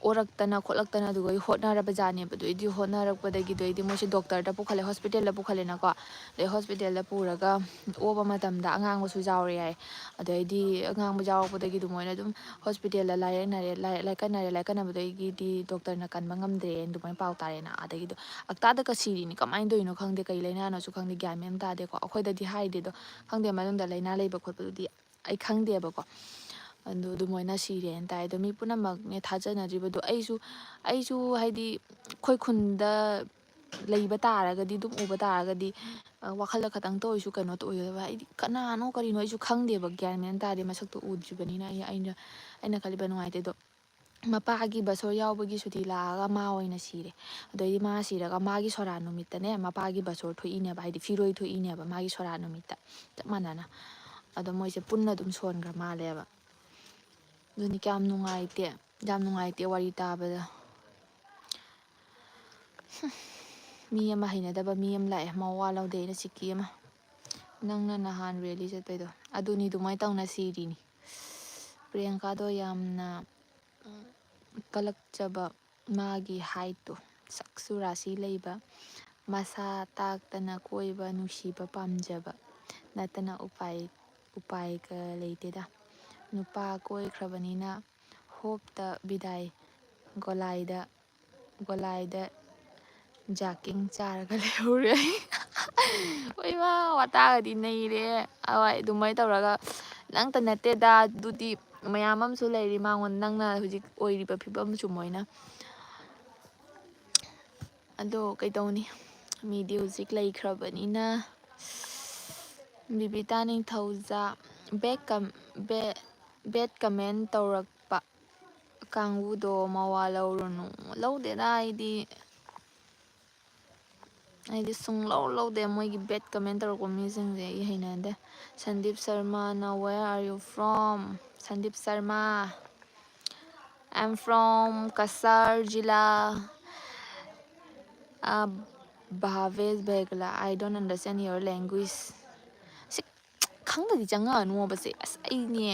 ꯑꯣꯔꯛꯇꯅ ꯈꯣꯠꯂꯛꯇꯅ ꯑꯗꯨꯒ ꯍꯣꯠꯅꯔꯕ ꯖꯥꯠꯅꯦꯕ꯫ ꯑꯗꯨ ꯑꯩꯗꯤ ꯍꯣꯠꯅꯔꯛꯄꯗꯒꯤꯗꯤ ꯑꯩꯗꯤ ꯃꯣꯏꯁꯦ ꯗꯣꯛꯇꯔꯗ ꯄꯨꯈꯠꯂꯦ, ꯍꯣꯁꯄꯤꯇꯥꯜꯗ ꯄꯨꯈꯠꯂꯦꯅꯀꯣ꯫ ꯑꯗꯩ ꯍꯣꯁꯄꯤꯇꯥꯜꯗ ꯄꯨꯔꯒ ꯑꯣꯕ ꯃꯇꯝꯗ ꯑꯉꯥꯡꯕꯁꯨ ꯌꯥꯎꯔꯦ ꯍꯥꯏ꯫ ꯑꯗꯩꯗꯤ ꯑꯉꯥꯡꯕ ꯌꯥꯎꯔꯛꯄꯗꯒꯤ ꯑꯗꯨꯝ ꯃꯣꯏꯅ ꯑꯗꯨꯝ ꯍꯣꯁꯄꯤꯇꯥꯜꯗ ꯂꯥꯏꯌꯦꯡꯅꯔꯦ, ꯂꯥꯏ-, ꯂꯥꯏꯀꯠꯅꯔꯦ, ꯂꯥꯏꯀꯠꯅꯕꯗꯒꯤꯗꯤ ꯗꯣꯛꯇꯔꯅ ꯀꯟꯕ ꯉꯝꯗ꯭ꯔꯦꯅ ꯑꯗꯨꯃꯥꯏꯅ ꯄꯥꯎ ꯇꯥꯔꯦꯅ꯫ ꯑꯗꯒꯤꯗꯤ ꯑꯛꯇꯥꯗꯀ ꯁꯤꯔꯤꯅꯤ, ꯀꯃꯥꯏꯅ ꯇꯧꯔꯤꯅꯣ ꯈꯪꯗꯦ, ꯀꯩ ꯂꯥꯏꯅꯥꯅꯣꯁꯨ ꯈꯪꯗꯦ, ꯒ꯭ꯌꯥꯟ ꯃꯦꯟ ꯑꯃ ꯇꯥꯗꯦꯀꯣ꯫ ꯑꯩꯈꯣꯏꯗꯗꯤ ꯍꯥꯏꯗꯦ ꯑꯗꯣ, ꯈꯪꯗꯦ ꯃꯅꯨꯡꯗ ꯂꯥꯏꯅꯥ ꯂꯩꯕ ꯈꯣꯠꯄꯗꯨꯗꯤ ꯑꯩ ꯈꯪꯗꯦꯕꯀꯣ꯫ ꯑꯗꯨ ꯑꯗꯨꯃꯥꯏꯅ ꯁꯤꯔꯦꯅ ꯇꯥꯏ꯫ ꯑꯗꯣ ꯃꯤ ꯄꯨꯝꯅꯃꯛꯅꯦ ꯊꯥꯖꯅꯗ꯭ꯔꯤꯕꯗꯣ, ꯑꯩꯁꯨ, ꯑꯩꯁꯨ ꯍꯥꯏꯗꯤ ꯑꯩꯈꯣꯏ ꯈꯨꯟꯗ ꯂꯩꯕ ꯇꯥꯔꯒꯗꯤ, ꯑꯗꯨꯝ ꯎꯕ ꯇꯥꯔꯒꯗꯤ, ꯑ, ꯋꯥꯈꯜꯗ ꯈꯇꯪꯇ ꯑꯣꯏꯔꯁꯨ ꯀꯩꯅꯣ ꯇꯧ ꯑꯣꯏꯗꯕ꯫ ꯑꯩꯗꯤ ꯀꯅꯥꯅꯣ ꯀꯔꯤꯅꯣ ꯑꯩꯁꯨ ꯈꯪꯗꯦꯕ, ꯒ꯭ꯌꯥꯟ ꯃꯦꯟ ꯇꯥꯗꯦ, ꯃꯁꯛꯇꯣ ꯎꯗ꯭ꯔꯤꯕꯅꯤꯅ꯫ ꯑꯩ, ꯑꯩꯅ, ꯑꯩꯅ ꯈꯜꯂꯤꯕ ꯅꯨꯡꯉꯥꯏꯇꯦ꯫ ꯑꯗꯣ ꯃꯄꯥꯒꯤ ꯕꯁꯣꯔ ꯌꯥꯎꯕꯒꯤ ꯁꯨꯇꯤ ꯂꯥꯛꯑꯒ ꯃꯥ ꯑꯣꯏꯅ ꯁꯤꯔꯦ꯫ ꯑꯗꯩꯗꯤ ꯃꯥ ꯁꯤꯔꯒ ꯃꯥꯒꯤ ꯁꯣꯔꯥ ꯅꯨꯃꯤꯠꯇꯅꯦ ꯃꯄꯥꯒꯤ ꯕꯁꯣꯔ ꯊꯣꯛꯏꯅꯦꯕ, ꯍꯥꯏꯗꯤ ꯐꯤꯔꯣꯏ ꯊꯣꯛꯏꯅꯦꯕ ꯃꯥꯒꯤ ꯁꯣꯔꯥ ꯅꯨꯃꯤꯠꯇ ꯆꯞ ꯃꯥꯟꯅꯅ꯫ ꯑꯗꯣ ꯃꯣꯏꯁꯦ ꯄꯨꯟꯅ ꯑꯗꯨꯝ ꯁꯣꯟꯈ꯭ꯔ ꯃꯥꯜꯂꯦꯕ꯫ ꯑꯗꯨꯅꯤ, ꯀꯌꯥꯝ ꯅꯨꯡꯉꯥꯏꯇꯦ, ꯌꯥꯝ ꯅꯨꯡꯉꯥꯏꯇꯦ ꯋꯥꯔꯤ ꯇꯥꯕꯗ꯫ ꯃꯤ ꯑꯃ ꯍꯩꯅꯗꯕ ꯃꯤ ꯑꯃ ꯂꯥꯛꯑꯦ, ꯃꯋꯥ ꯂꯧꯗꯦ ꯑꯩꯅ ꯁꯤꯛꯀꯤ ꯑꯃ꯫ ꯅꯪꯅ ꯅꯍꯥꯟ ꯔꯦꯂꯤ ꯆꯠꯄꯩꯗꯣ ꯑꯗꯨꯅꯤ, ꯑꯗꯨꯃꯥꯏꯅ ꯇꯧꯅ ꯁꯤꯔꯤꯅꯤ꯫ ꯄ꯭ꯔꯤꯌꯥꯡꯀꯥꯗꯣ ꯌꯥꯝꯅ ꯀꯜꯂꯛꯆꯕ, ꯃꯥꯒꯤ ꯍꯥꯏꯠꯇꯣ, ꯁꯛꯁꯨ ꯔꯥꯁꯤ ꯂꯩꯕ, ꯃꯁꯥ ꯇꯥꯛꯇꯅ ꯀꯣꯏꯕ, ꯅꯨꯡꯁꯤꯕ ꯄꯥꯝꯖꯕ ꯅꯠꯇꯅ ꯎꯄꯥꯏ ꯎꯄꯥꯏꯒ ꯂꯩꯇꯦꯗ꯫ ꯅꯨꯄꯥ ꯀꯣꯏꯈ꯭ꯔꯕꯅꯤꯅ ꯍꯣꯞꯇ ꯕꯤꯗꯥꯏ, ꯒꯣꯂꯥꯏꯗ ꯒꯣꯂꯥꯏꯗ ꯖꯥꯀꯤꯡ ꯆꯥꯔꯒ ꯂꯩꯍꯧꯔꯦ꯫ ꯍꯣꯏ ꯃꯥ, ꯋꯥꯇꯥꯒꯗꯤ ꯅꯩꯔꯦ꯫ ꯑꯋꯥꯏ ꯑꯗꯨꯃꯥꯏꯅ ꯇꯧꯔꯒ ꯅꯪꯇ ꯅꯠꯇꯦꯗ, ꯑꯗꯨꯗꯤ ꯃꯌꯥꯝ ꯑꯃꯁꯨ ꯂꯩꯔꯤ ꯃꯉꯣꯟ, ꯅꯪꯅ ꯍꯧꯖꯤꯛ ꯑꯣꯏꯔꯤꯕ ꯐꯤꯕꯝ ꯆꯨꯝꯃꯣꯏꯅ꯫ ꯑꯗꯣ ꯀꯩꯗꯧꯅꯤ, ꯃꯤꯗꯤ ꯍꯧꯖꯤꯛ ꯂꯩꯈ꯭ꯔꯕꯅꯤꯅ꯫ ꯕꯤꯕꯤꯇꯥ ꯅꯤꯡꯊꯧꯖꯥ, bad com- bad- bad comment ꯇꯧꯔꯛꯄ ꯀꯥꯡꯕꯨꯗꯣ ꯃꯋꯥ ꯂꯧꯔꯨꯅꯨ꯫ ꯂꯧꯗꯦꯗ ꯑꯩꯗꯤ꯫ ꯑꯩꯗꯤ ꯁꯨꯡꯂꯧ ꯂꯧꯗꯦ ꯃꯣꯏꯒꯤ bad comment ꯇꯧꯔꯛꯄ ꯃꯤꯁꯤꯡꯁꯦ ꯑꯩ ꯍꯩꯅꯗꯦ꯫ Sandeep ꯁꯔꯃꯥꯅ, "Where are you from?" Sandeep Sharma, "I'm from Kasar Jila, uh, Bhavesh Begla. I don't understand your language." ꯁꯤ ꯈꯪꯗꯗꯤ ꯆꯪꯉꯛꯑꯅꯣꯕꯁꯦ꯫ ꯑꯁ, ꯑꯩꯅꯦ꯫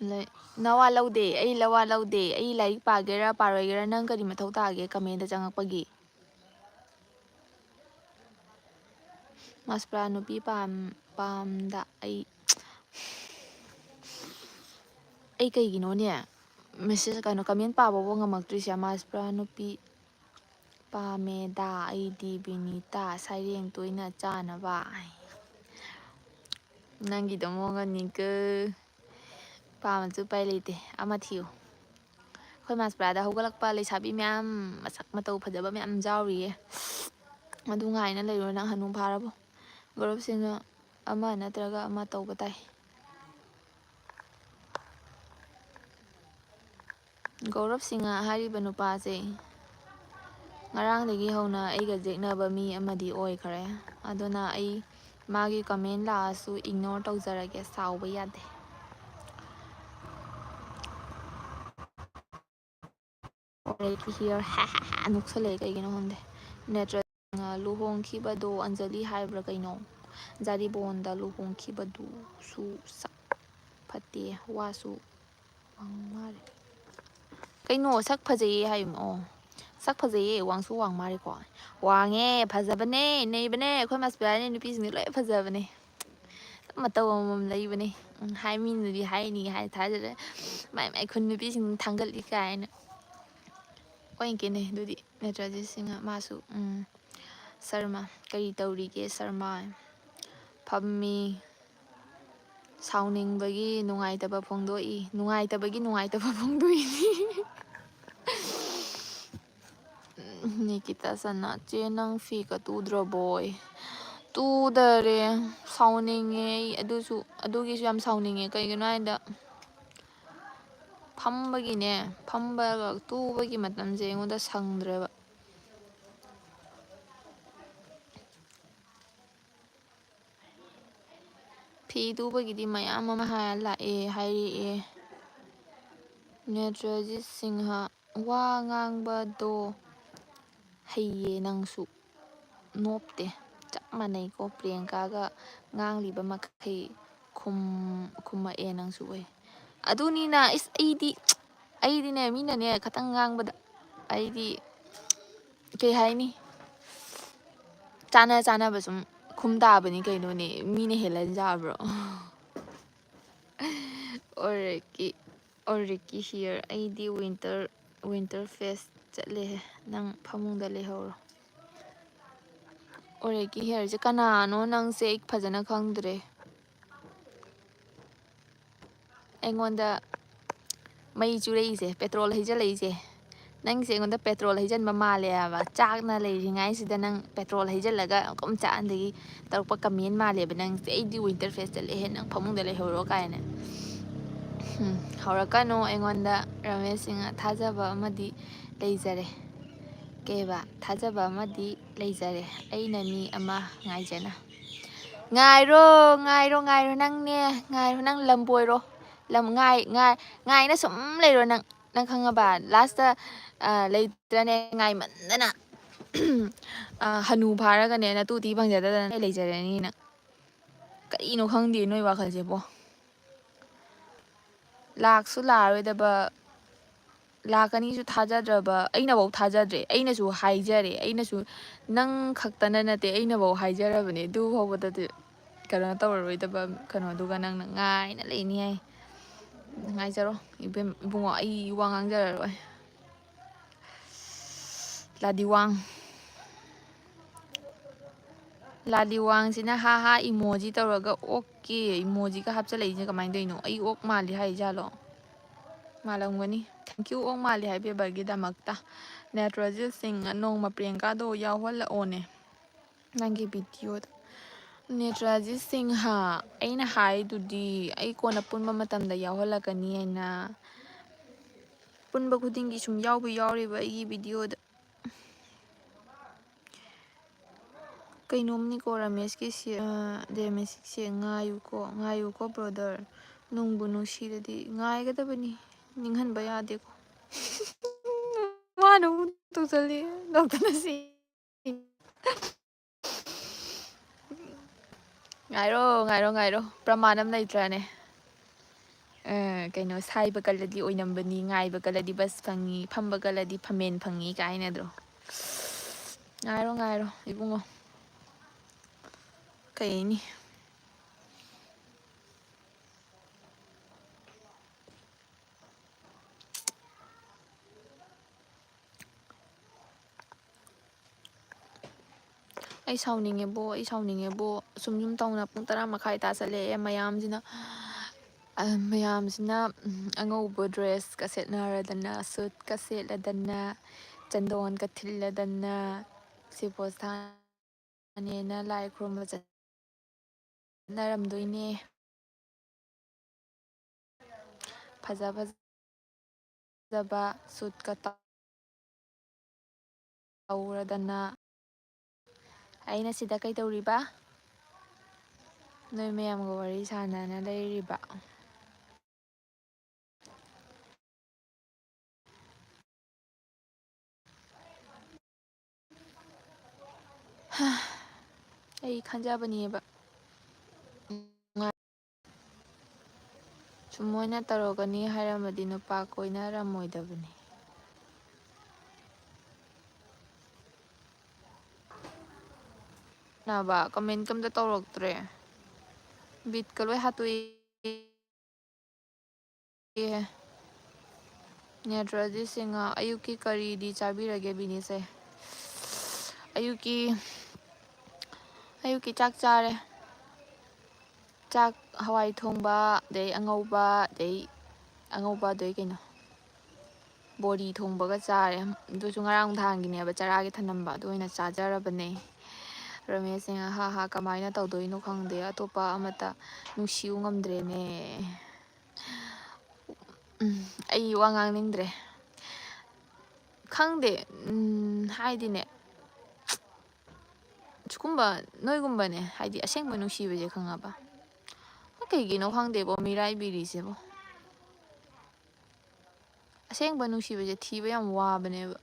ꯂꯩ-, ꯅꯋꯥ ꯂꯧꯗꯦ, ꯑꯩ ꯂꯋꯥ ꯂꯧꯗꯦ꯫ ꯑꯩ ꯂꯥꯏꯔꯤꯛ ꯄꯥꯒꯦꯔꯥ ꯄꯥꯔꯣꯏꯒꯦꯔꯥ ꯅꯪ ꯀꯔꯤ ꯃꯊꯧ ꯇꯥꯒꯦ comment ꯆꯪꯉꯛꯄꯒꯤ? ꯃꯥꯁꯄ꯭ꯔꯥ ꯅꯨꯄꯤ ꯄꯥꯝ- ꯄꯥꯝꯗ ꯑꯩ, ꯑꯩ ꯀꯩꯒꯤꯅꯣꯅꯦ message, ꯀꯩꯅꯣ, comment ꯄꯥꯕꯕꯨ ꯉꯝꯃꯛꯇ꯭ꯔꯤꯁꯦ? ꯃꯥꯁꯄ꯭ꯔꯥ ꯅꯨꯄꯤ ꯄꯥꯝꯃꯦꯗ ꯑꯩꯗꯤ ꯕꯤꯅꯤꯇꯥ, ꯁꯩꯔꯦꯡ ꯇꯣꯏꯅ ꯆꯥꯅꯕ꯫ ꯅꯪꯒꯤꯗꯣ ꯃꯑꯣꯡ ꯑꯃꯅꯤꯀꯣ꯫ ꯄꯥꯝꯃꯁꯨ ꯎꯄꯥꯏ ꯂꯩꯇꯦ, ꯑꯃ ꯊꯤꯌꯨ꯫ ꯑꯩꯈꯣꯏ ꯃꯥꯁꯄ꯭ꯔꯥꯗ ꯍꯧꯒꯠꯂꯛꯄ ꯂꯩꯁꯥꯕꯤ ꯃꯌꯥꯝ, ꯃꯁꯛ ꯃꯇꯧ ꯐꯖꯕ ꯃꯌꯥꯝ ꯌꯥꯎꯔꯤꯌꯦ꯫ ꯑꯗꯨ ꯉꯥꯏꯅ ꯂꯩꯔꯣ, ꯅꯪ ꯍꯅꯨ ꯐꯥꯔꯕꯣ? ꯒꯧꯔꯕ ꯁꯤꯡꯅ ꯑꯃ ꯅꯠꯇ꯭ꯔꯒ ꯑꯃ ꯇꯧꯕ ꯇꯥꯏ꯫ ꯒꯧꯔꯕ ꯁꯤꯡꯍ ꯍꯥꯏꯔꯤꯕ ꯅꯨꯄꯥꯁꯦ ꯉꯔꯥꯡꯗꯒꯤ ꯍꯧꯅ ꯑꯩꯒ ꯌꯦꯛꯅꯕ ꯃꯤ ꯑꯃꯗꯤ ꯑꯣꯏꯈ꯭ꯔꯦ꯫ ꯑꯗꯨꯅ ꯑꯩ ꯃꯥꯒꯤ comment ꯂꯥꯛꯑꯁꯨ ignore ꯇꯧꯖꯔꯒꯦ, ꯁꯥꯎꯕ ꯌꯥꯗꯦ꯫ Already here. ꯍꯥ, ꯍꯥ, ꯍꯥ, ꯅꯣꯛꯁꯜꯂꯛꯑꯦ ꯀꯩꯒꯤꯅꯣ ꯈꯪꯗꯦ꯫ ꯅꯠꯇ꯭ꯔꯒ ꯂꯨꯍꯣꯡꯈꯤꯕꯗꯣ ꯑꯟꯖꯂꯤ ꯍꯥꯏꯕ꯭ꯔꯥ ꯀꯩꯅꯣ? ꯖꯥꯔꯤꯕꯣꯟꯗ ꯂꯨꯍꯣꯡꯈꯤꯕꯗꯨꯁꯨ ꯁꯛ ꯐꯠꯇꯦ, ꯋꯥꯁꯨ ꯋꯥꯡ ꯃꯥꯜꯂꯦ꯫ ꯀꯩꯅꯣ, ꯁꯛ ꯐꯖꯩꯌꯦ ꯍꯥꯏꯌꯨ꯫ ꯑꯣ, ꯁꯛ ꯐꯖꯩꯌꯦ, ꯋꯥꯡꯁꯨ ꯋꯥꯡ ꯃꯥꯜꯂꯦꯀꯣ꯫ ꯋꯥꯡꯉꯦ, ꯐꯖꯕꯅꯦ, ꯅꯩꯕꯅꯦ꯫ ꯑꯩꯈꯣꯏ ꯃꯁꯄꯤꯌꯥꯅꯤ ꯅꯨꯄꯤꯁꯤꯡꯗꯤ ꯂꯣꯏ ꯐꯖꯕꯅꯦ꯫ ꯃꯇꯧ ꯑꯃꯃꯝ ꯂꯩꯕꯅꯦ꯫ ꯎꯝ, ꯍꯥꯏ, ꯃꯤꯅꯗꯤ ꯍꯥꯏꯅꯤ ꯍꯥꯏ ꯊꯥꯖꯗꯦ꯫ ꯃꯥꯏ ꯃꯥꯏ ꯈꯨꯟ ꯅꯨꯄꯤꯁꯤꯡ ꯊꯥꯡꯒꯠꯂꯤ ꯀꯥꯏꯅ꯫ ꯑꯣꯏꯅ ꯀꯦꯅꯩ ꯑꯗꯨꯗꯤ ꯅꯠꯇ꯭ꯔꯗꯤ ꯁꯤꯡꯉ ꯃꯥꯁꯨ꯫ ꯎꯝ, ꯁꯔꯃ, "ꯀꯔꯤ ꯇꯧꯔꯤꯒꯦ ꯁꯔꯃ?" "ꯐꯝꯃꯤ꯫ ꯁꯥꯎꯅꯤꯡꯕꯒꯤ ꯅꯨꯡꯉꯥꯏꯇꯕ ꯐꯣꯡꯗꯣꯛꯏ꯫ ꯅꯨꯡꯉꯥꯏꯇꯕꯒꯤ ꯅꯨꯡꯉꯥꯏꯇꯕ ꯐꯣꯡꯗꯣꯛꯏꯅꯤ꯫" ꯅꯤꯀꯤꯇꯥ ꯁꯅꯥ, "ꯆꯦ, ꯅꯪ ꯐꯤꯒ ꯇꯨꯗ꯭ꯔꯕꯣꯏ?" ꯇꯨꯗꯔꯦ꯫ ꯁꯥꯎꯅꯤꯡꯉꯦ ꯑꯩ꯫ ꯑꯗꯨꯁꯨ, ꯑꯗꯨꯒꯤꯁꯨ ꯌꯥꯝ ꯁꯥꯎꯅꯤꯡꯉꯦ꯫ ꯀꯩꯒꯤꯅꯣ ꯍꯥꯏꯗ, ꯐꯝꯕꯒꯤꯅꯦ, ꯐꯝꯕꯒ ꯇꯨꯕꯒꯤ ꯃꯇꯝꯁꯦ ꯑꯩꯉꯣꯟꯗ ꯁꯪꯗ꯭ꯔꯦꯕ꯫ ꯐꯤ ꯇꯨꯕꯒꯤꯗꯤ ꯃꯌꯥꯝ ꯑꯃ ꯍꯥꯏꯔ ꯂꯥꯛꯑꯦ, ꯍꯥꯏꯔꯛꯑꯦ꯫ ꯅꯦꯇ꯭ꯔꯖꯤꯠ ꯁꯤꯡꯍ, "ꯋꯥ ꯉꯥꯡꯕꯗꯣ ꯍꯩꯌꯦ ꯅꯪꯁꯨ, ꯅꯣꯞꯇꯦ꯫" ꯆꯞ ꯃꯥꯟꯅꯩꯀꯣ, ꯄ꯭ꯔꯤꯌꯥꯡꯀꯥꯒ ꯉꯥꯡꯂꯤꯕ ꯃꯈꯩ ꯈꯨꯝ-, ꯈꯨꯝꯃꯛꯑꯦ ꯅꯪꯁꯨ꯫ ꯑꯣꯏ, ꯑꯗꯨꯅꯤꯅ꯫ ꯏꯁ, ꯑꯩꯗꯤ, ꯑꯩꯗꯤꯅꯦ, ꯃꯤꯅꯅꯦ ꯈꯇꯪ ꯉꯥꯡꯕꯗ ꯑꯩꯗꯤ, ꯀꯩ ꯍꯥꯏꯅꯤ, ꯆꯥꯅ ꯆꯥꯅꯕ ꯁꯨꯝ ꯈꯨꯝ ꯇꯥꯕꯅꯤ ꯀꯩꯅꯣꯅꯦ, ꯃꯤꯅ ꯍꯦꯜꯂ ꯌꯥꯕ꯭ꯔꯣ? ꯑꯣꯔꯦꯀꯤ, ꯑꯣꯔꯦꯀꯤ ꯍꯤꯌꯔ, "ꯑꯩꯗꯤ ꯋꯤꯟꯇꯔ, ꯋꯤꯟꯇꯔ ꯐꯦꯁ ꯆꯠꯂꯦꯍꯦ, ꯅꯪ ꯐꯃꯨꯡꯗ ꯂꯩꯍꯧꯔꯣ꯫" ꯑꯣꯔꯦꯀꯤ ꯍꯤꯌꯔꯁꯦ ꯀꯅꯥꯅꯣ? ꯅꯪꯁꯦ ꯑꯩ ꯐꯖꯅ ꯈꯪꯗ꯭ꯔꯦ꯫ ꯑꯩꯉꯣꯟꯗ ꯃꯩ ꯆꯨꯔꯛꯏꯁꯦ, ꯄꯦꯇ꯭ꯔꯣꯜ ꯍꯩꯖꯤꯜꯂꯛꯏꯁꯦ, ꯅꯪꯁꯦ ꯑꯩꯉꯣꯟꯗ ꯄꯦꯇ꯭ꯔꯣꯜ ꯍꯩꯖꯤꯟꯕ ꯃꯥꯜꯂꯦ ꯍꯥꯏꯕ꯫ ꯆꯥꯛꯅ ꯂꯩꯔꯤꯉꯥꯏꯁꯤꯗ ꯅꯪ ꯄꯦꯇ꯭ꯔꯣꯜ ꯍꯩꯖꯤꯜꯂꯒ ꯀꯨꯝ ꯆꯥꯛꯍꯟꯗꯒꯤ ꯇꯧꯔꯛꯄ ꯀꯃꯦꯟ ꯃꯥꯜꯂꯦꯕ ꯅꯪꯁꯦ꯫ "ꯑꯩꯗꯤ ꯋꯤꯟꯇꯔ ꯐꯦꯁ ꯆꯠꯂꯦꯍꯦ, ꯅꯪ ꯐꯃꯨꯡꯗ ꯂꯩꯍꯧꯔꯣ" ꯀꯥꯏꯅ꯫ ꯎꯝ, ꯍꯧꯔꯛꯀꯅꯨ ꯑꯩꯉꯣꯟꯗ, ꯔꯃꯦꯁ ꯁꯤꯡꯍ꯫ ꯊꯥꯖꯕ ꯑꯃꯗꯤ ꯂꯩꯖꯔꯦ꯫ ꯀꯩꯕ? "ꯊꯥꯖꯕ ꯑꯃꯗꯤ ꯂꯩꯖꯔꯦ, ꯑꯩꯅ ꯃꯤ ꯑꯃ ꯉꯥꯏꯖꯅ꯫" ꯉꯥꯏꯔꯣ, ꯉꯥꯏꯔꯣ, ꯉꯥꯏꯔꯣ, ꯅꯪꯅꯦ, ꯉꯥꯏꯔꯣ, ꯅꯪ ꯂꯝꯕꯣꯏꯔꯣ꯫ ꯂꯝ ꯉꯥꯏ-, ꯉꯥꯏ-, ꯉꯥꯏꯅ ꯁꯨꯝ ꯂꯩꯔꯣ ꯅꯪ, ꯅꯪ ꯈꯪꯉꯕ? ꯂꯥꯁꯇ, ꯑ, ꯂꯩꯇ꯭ꯔꯅꯦ, ꯉꯥꯏꯃꯟꯗꯅ꯫ ꯑ, ꯍꯅꯨ ꯐꯥꯔꯒꯅꯦ ꯅꯇꯨ ꯊꯤ ꯐꯪꯖꯗꯗꯅ ꯂꯩꯖꯔꯅꯤ ꯅꯪ꯫ ꯀꯔꯤꯅꯣ ꯈꯪꯗꯦ ꯅꯣꯏ ꯋꯥꯈꯜꯁꯤꯕꯣ꯫ ꯂꯥꯛꯁꯨ ꯂꯥꯛꯑꯔꯣꯏꯗꯕ, ꯂꯥꯛꯀꯅꯤꯁꯨ ꯊꯥꯖꯗ꯭ꯔꯕ, ꯑꯩꯅꯐꯧ ꯊꯥꯖꯗ꯭ꯔꯦ꯫ ꯑꯩꯅꯁꯨ ꯍꯥꯏꯖꯔꯦ, ꯑꯩꯅꯁꯨ, ꯅꯪ ꯈꯛꯇꯅ ꯅꯠꯇꯦ, ꯑꯩꯅꯐꯧ ꯍꯥꯏꯖꯔꯕꯅꯦ꯫ ꯑꯗꯨ ꯐꯥꯎꯕꯗꯗꯤ ꯀꯩꯅꯣ ꯇꯧꯔꯔꯣꯏꯗꯕ ꯀꯩꯅꯣꯗꯨꯒ ꯅꯪꯅ ꯉꯥꯏꯅ ꯂꯩꯅꯤ ꯍꯥꯏ꯫ ꯉꯥꯏꯖꯔꯣ ꯏꯕꯦꯝ-, ꯏꯕꯨꯡꯉꯣ, ꯑꯩ ꯋꯥ ꯉꯥꯡꯖꯔꯔꯣꯏ꯫ ꯂꯥꯗꯤꯋꯥꯡ꯫ ꯂꯥꯗꯤꯋꯥꯡꯁꯤꯅ ꯍꯥ ꯍꯥ emoji ꯇꯧꯔꯒ ꯑꯣꯛꯀꯦ emojiꯒ ꯍꯥꯞꯆꯜꯂꯛꯏꯁꯦ ꯀꯃꯥꯏꯅ ꯇꯧꯔꯤꯅꯣ? ꯑꯩ ꯑꯣꯛ ꯃꯥꯜꯂꯤ ꯍꯥꯏꯖꯥꯠꯂꯣ? ꯃꯥꯜꯂꯝꯒꯅꯤ꯫ Thank you ꯑꯣꯛ ꯃꯥꯜꯂꯤ ꯍꯥꯏꯕꯤꯕꯒꯤꯗꯃꯛꯇ꯫ ꯅꯦꯇ꯭ꯔꯖꯤꯠ ꯁꯤꯡ, ꯅꯣꯡꯃ ꯄ꯭ꯔꯤꯌꯥꯡꯀꯥꯗꯣ ꯌꯥꯎꯍꯜꯂꯛꯑꯣꯅꯦ ꯅꯪꯒꯤ videoꯗ꯫ ꯅꯦꯇ꯭ꯔꯖꯤꯠ ꯁꯤꯡꯍ, ꯑꯩꯅ ꯍꯥꯏꯗꯨꯗꯤ ꯑꯩ ꯀꯣꯟꯅ ꯄꯨꯟꯕ ꯃꯇꯝꯗ ꯌꯥꯎꯍꯜꯂꯛꯀꯅꯤ ꯍꯥꯏꯅ꯫ ꯄꯨꯟꯕ ꯈꯨꯗꯤꯡꯒꯤ ꯁꯨꯝ ꯌꯥꯎꯕꯨ ꯌꯥꯎꯔꯤꯕ ꯑꯩꯒꯤ videoꯗ꯫ ꯀꯩꯅꯣꯝꯅꯤꯀꯣ ꯔꯥꯃꯦꯁꯀꯤ ꯁꯤ-, ꯑ, ꯔꯥꯃꯦꯁꯀꯤꯁꯦ꯫ ꯉꯥꯏꯌꯨꯀꯣ, ꯉꯥꯏꯌꯨꯀꯣ brother꯫ ꯅꯨꯡꯕꯨ ꯅꯨꯡꯁꯤꯔꯗꯤ ꯉꯥꯏꯒꯗꯕꯅꯤ꯫ ꯅꯤꯡꯍꯟꯕ ꯌꯥꯗꯦꯀꯣ꯫ ꯃꯥꯅ ꯑꯃꯨꯛ ꯇꯧꯁꯜꯂꯤ꯫ ꯅꯣꯛꯇꯅ ꯁꯤ꯫ ꯉꯥꯏꯔꯣ, ꯉꯥꯏꯔꯣ, ꯉꯥꯏꯔꯣ꯫ ꯄ꯭ꯔꯃꯥꯟ ꯑꯃ ꯂꯩꯇ꯭ꯔꯥꯅꯦ? ꯑ, ꯀꯩꯅꯣ, "ꯁꯥꯏꯕ ꯀꯜꯂꯗꯤ ꯑꯣꯏꯅꯝꯕꯅꯤ, ꯉꯥꯏꯕ ꯀꯜꯂꯗꯤ ꯕꯁ ꯐꯪꯉꯤ, ꯐꯝꯕ ꯀꯜꯂꯗꯤ ꯐꯝꯃꯦꯟ ꯐꯪꯉꯤ" ꯀꯥꯏꯅꯗ꯭ꯔꯣ? ꯉꯥꯏꯔꯣ, ꯉꯥꯏꯔꯣ, ꯏꯕꯨꯡꯉꯣ꯫ ꯀꯩꯅꯤ? ꯑꯩ ꯁꯥꯎꯅꯤꯡꯉꯦꯕꯣ, ꯑꯩ ꯁꯥꯎꯅꯤꯡꯉꯦꯕꯣ꯫ ꯁꯨꯝ ꯁꯨꯝ ꯇꯧꯅ ꯄꯨꯡ ꯇꯔꯥ ꯃꯈꯥꯏ ꯇꯥꯁꯜꯂꯛꯑꯦ꯫ ꯃꯌꯥꯝꯁꯤꯅ, ꯑ, ꯃꯌꯥꯝꯁꯤꯅ, ꯎꯝ, ꯑꯉꯧꯕ dressꯀ ꯁꯦꯠꯅꯔꯗꯅ, suitꯀ ꯁꯦꯠꯂꯗꯅ, ꯆꯟꯗꯣꯟꯒ ꯊꯤꯜꯂꯗꯅ, ꯁꯤꯕꯣ ꯁꯥꯅꯦꯅ ꯂꯥꯏ ꯈꯨꯔꯨꯝꯕ ꯆꯠꯅꯔꯝꯗꯣꯏꯅꯦ꯫ ꯐꯖ ꯐꯖꯕ suitꯀ ꯇꯧꯔꯗꯅ꯫ ꯑꯩꯅ ꯁꯤꯗ ꯀꯩꯗꯧꯔꯤꯕ? ꯅꯣꯏ ꯃꯌꯥꯝꯒ ꯋꯥꯔꯤ ꯁꯥꯟꯅꯅ ꯂꯩꯔꯤꯕ꯫ ꯈꯟꯖꯕꯅꯦꯕ꯫ ꯁꯨꯝ ꯃꯣꯏꯅ ꯇꯧꯔꯛꯀꯅꯤ ꯍꯥꯏꯔꯝꯃꯗꯤ ꯅꯨꯄꯥ ꯀꯣꯏꯅꯔꯝꯃꯣꯏꯗꯕꯅꯤ꯫ ꯅꯕ comment ꯀꯝꯇ ꯇꯧꯔꯛꯇ꯭ꯔꯦ꯫ ꯕꯤꯠꯀ ꯂꯣꯏ ꯍꯥꯠꯇꯣꯛꯏ꯫ ꯑꯦ, ꯅꯦꯇ꯭ꯔꯖꯤꯠ ꯁꯤꯡꯍ, ꯑꯌꯨꯛꯀꯤ ꯀꯔꯤꯗꯤ ꯆꯥꯕꯤꯔꯒꯦ ꯕꯤꯅꯤꯁꯦ? ꯑꯌꯨꯛꯀꯤ, ꯑꯌꯨꯛꯀꯤ ꯆꯥꯛ ꯆꯥꯔꯦ꯫ ꯆꯥꯛ, ꯍꯋꯥꯏ ꯊꯣꯡꯕ, ꯑꯗꯩ ꯑꯉꯧꯕ, ꯑꯗꯩ ꯑꯉꯧꯕ, ꯑꯗꯩ ꯀꯩꯅꯣ, ꯕꯣꯔꯤ ꯊꯣꯡꯕꯒ ꯆꯥꯔꯦ꯫ ꯑꯗꯨꯁꯨ ꯉꯔꯥꯡ ꯅꯨꯡꯗꯥꯡꯒꯤꯅꯦꯕ, ꯆꯔꯥꯒꯤ ꯊꯅꯝꯕ, ꯑꯗꯨ ꯑꯣꯏꯅ ꯆꯥꯖꯔꯕꯅꯦ꯫ ꯔꯃꯦꯁ ꯁꯤꯡꯍ, "ꯍꯥ ꯍꯥ, ꯀꯃꯥꯏꯅ ꯇꯧꯗꯣꯏꯅꯣ ꯈꯪꯗꯦ, ꯑꯇꯣꯞꯄ ꯑꯃꯠꯇ ꯅꯨꯡꯁꯤꯌꯨ ꯉꯝꯗ꯭ꯔꯦꯅꯦ"꯫ ꯎꯝ, ꯑꯩ ꯋꯥ ꯉꯥꯡꯅꯤꯡꯗ꯭ꯔꯦ꯫ ꯈꯪꯗꯦ, ꯎꯝ, ꯍꯥꯏꯗꯤꯅꯦ, ꯁꯤꯒꯨꯝꯕ ꯅꯣꯏꯒꯨꯝꯕꯅꯦ, ꯍꯥꯏꯗꯤ ꯑꯁꯦꯡꯕ ꯅꯨꯡꯁꯤꯕꯁꯦ, ꯈꯪꯉꯕ? ꯀꯩꯒꯤꯅꯣ ꯈꯪꯗꯦꯕꯣ, ꯃꯤꯔꯥꯏꯕꯤꯔꯤꯁꯦꯕꯣ꯫ ꯑꯁꯦꯡꯕ ꯅꯨꯡꯁꯤꯕꯁꯦ ꯊꯤꯕ ꯌꯥꯝ ꯋꯥꯕꯅꯦꯕ꯫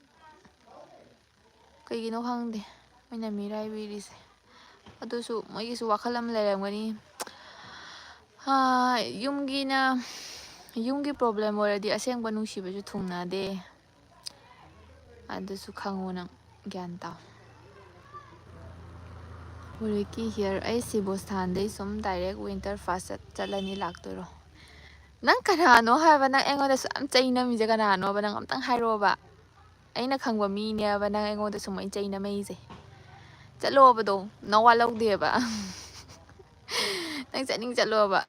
ꯀꯩꯒꯤꯅꯣ ꯈꯪꯗꯦ ꯃꯣꯏꯅ ꯃꯤꯔꯥꯏꯕꯤꯔꯤꯁꯦ꯫ ꯑꯗꯨꯁꯨ ꯃꯣꯏꯒꯤꯁꯨ ꯋꯥꯈꯜ ꯑꯃ ꯂꯩꯔꯝꯒꯅꯤ꯫ ꯍꯥ, ꯌꯨꯝꯒꯤꯅ, ꯌꯨꯝꯒꯤ problem ꯑꯣꯏꯔꯗꯤ ꯑꯁꯦꯡꯕ ꯅꯨꯡꯁꯤꯕꯁꯨ ꯊꯨꯡꯅꯗꯦ꯫ ꯑꯗꯨꯁꯨ ꯈꯪꯉꯨ ꯅꯪ, ꯒ꯭ꯌꯥꯟ ꯇꯥꯎ꯫ ꯍꯧꯖꯤꯛꯀꯤ here, ꯑꯩ ꯁꯤꯕꯨ ꯁꯥꯟꯗꯩ ꯁꯨꯝ direct winter fast ꯆꯠ-, ꯆꯠꯂꯅꯤ, ꯂꯥꯛꯇꯣꯏꯔꯣ? ꯅꯪ ꯀꯅꯥꯅꯣ ꯍꯥꯏꯕ? ꯅꯪ ꯑꯩꯉꯣꯟꯗ ꯁꯨꯛꯌꯥꯝ ꯆꯩ ꯅꯝꯃꯤꯁꯦ ꯀꯅꯥꯅꯣꯕ? ꯅꯪ ꯑꯝꯇꯪ ꯍꯥꯏꯔꯛꯑꯣꯕ꯫ ꯑꯩꯅ ꯈꯪꯕ ꯃꯤꯅꯦꯕ ꯅꯪ ꯑꯩꯉꯣꯟꯗ ꯁꯨꯃꯥꯏꯅ ꯆꯩ ꯅꯝꯃꯛꯏꯁꯦ꯫ ꯆꯠꯂꯣꯕꯗꯣ, ꯅꯋꯥ ꯂꯧꯗꯦꯕ꯫ ꯅꯪ ꯆꯠꯅꯤꯡ ꯆꯠꯂꯣꯕ꯫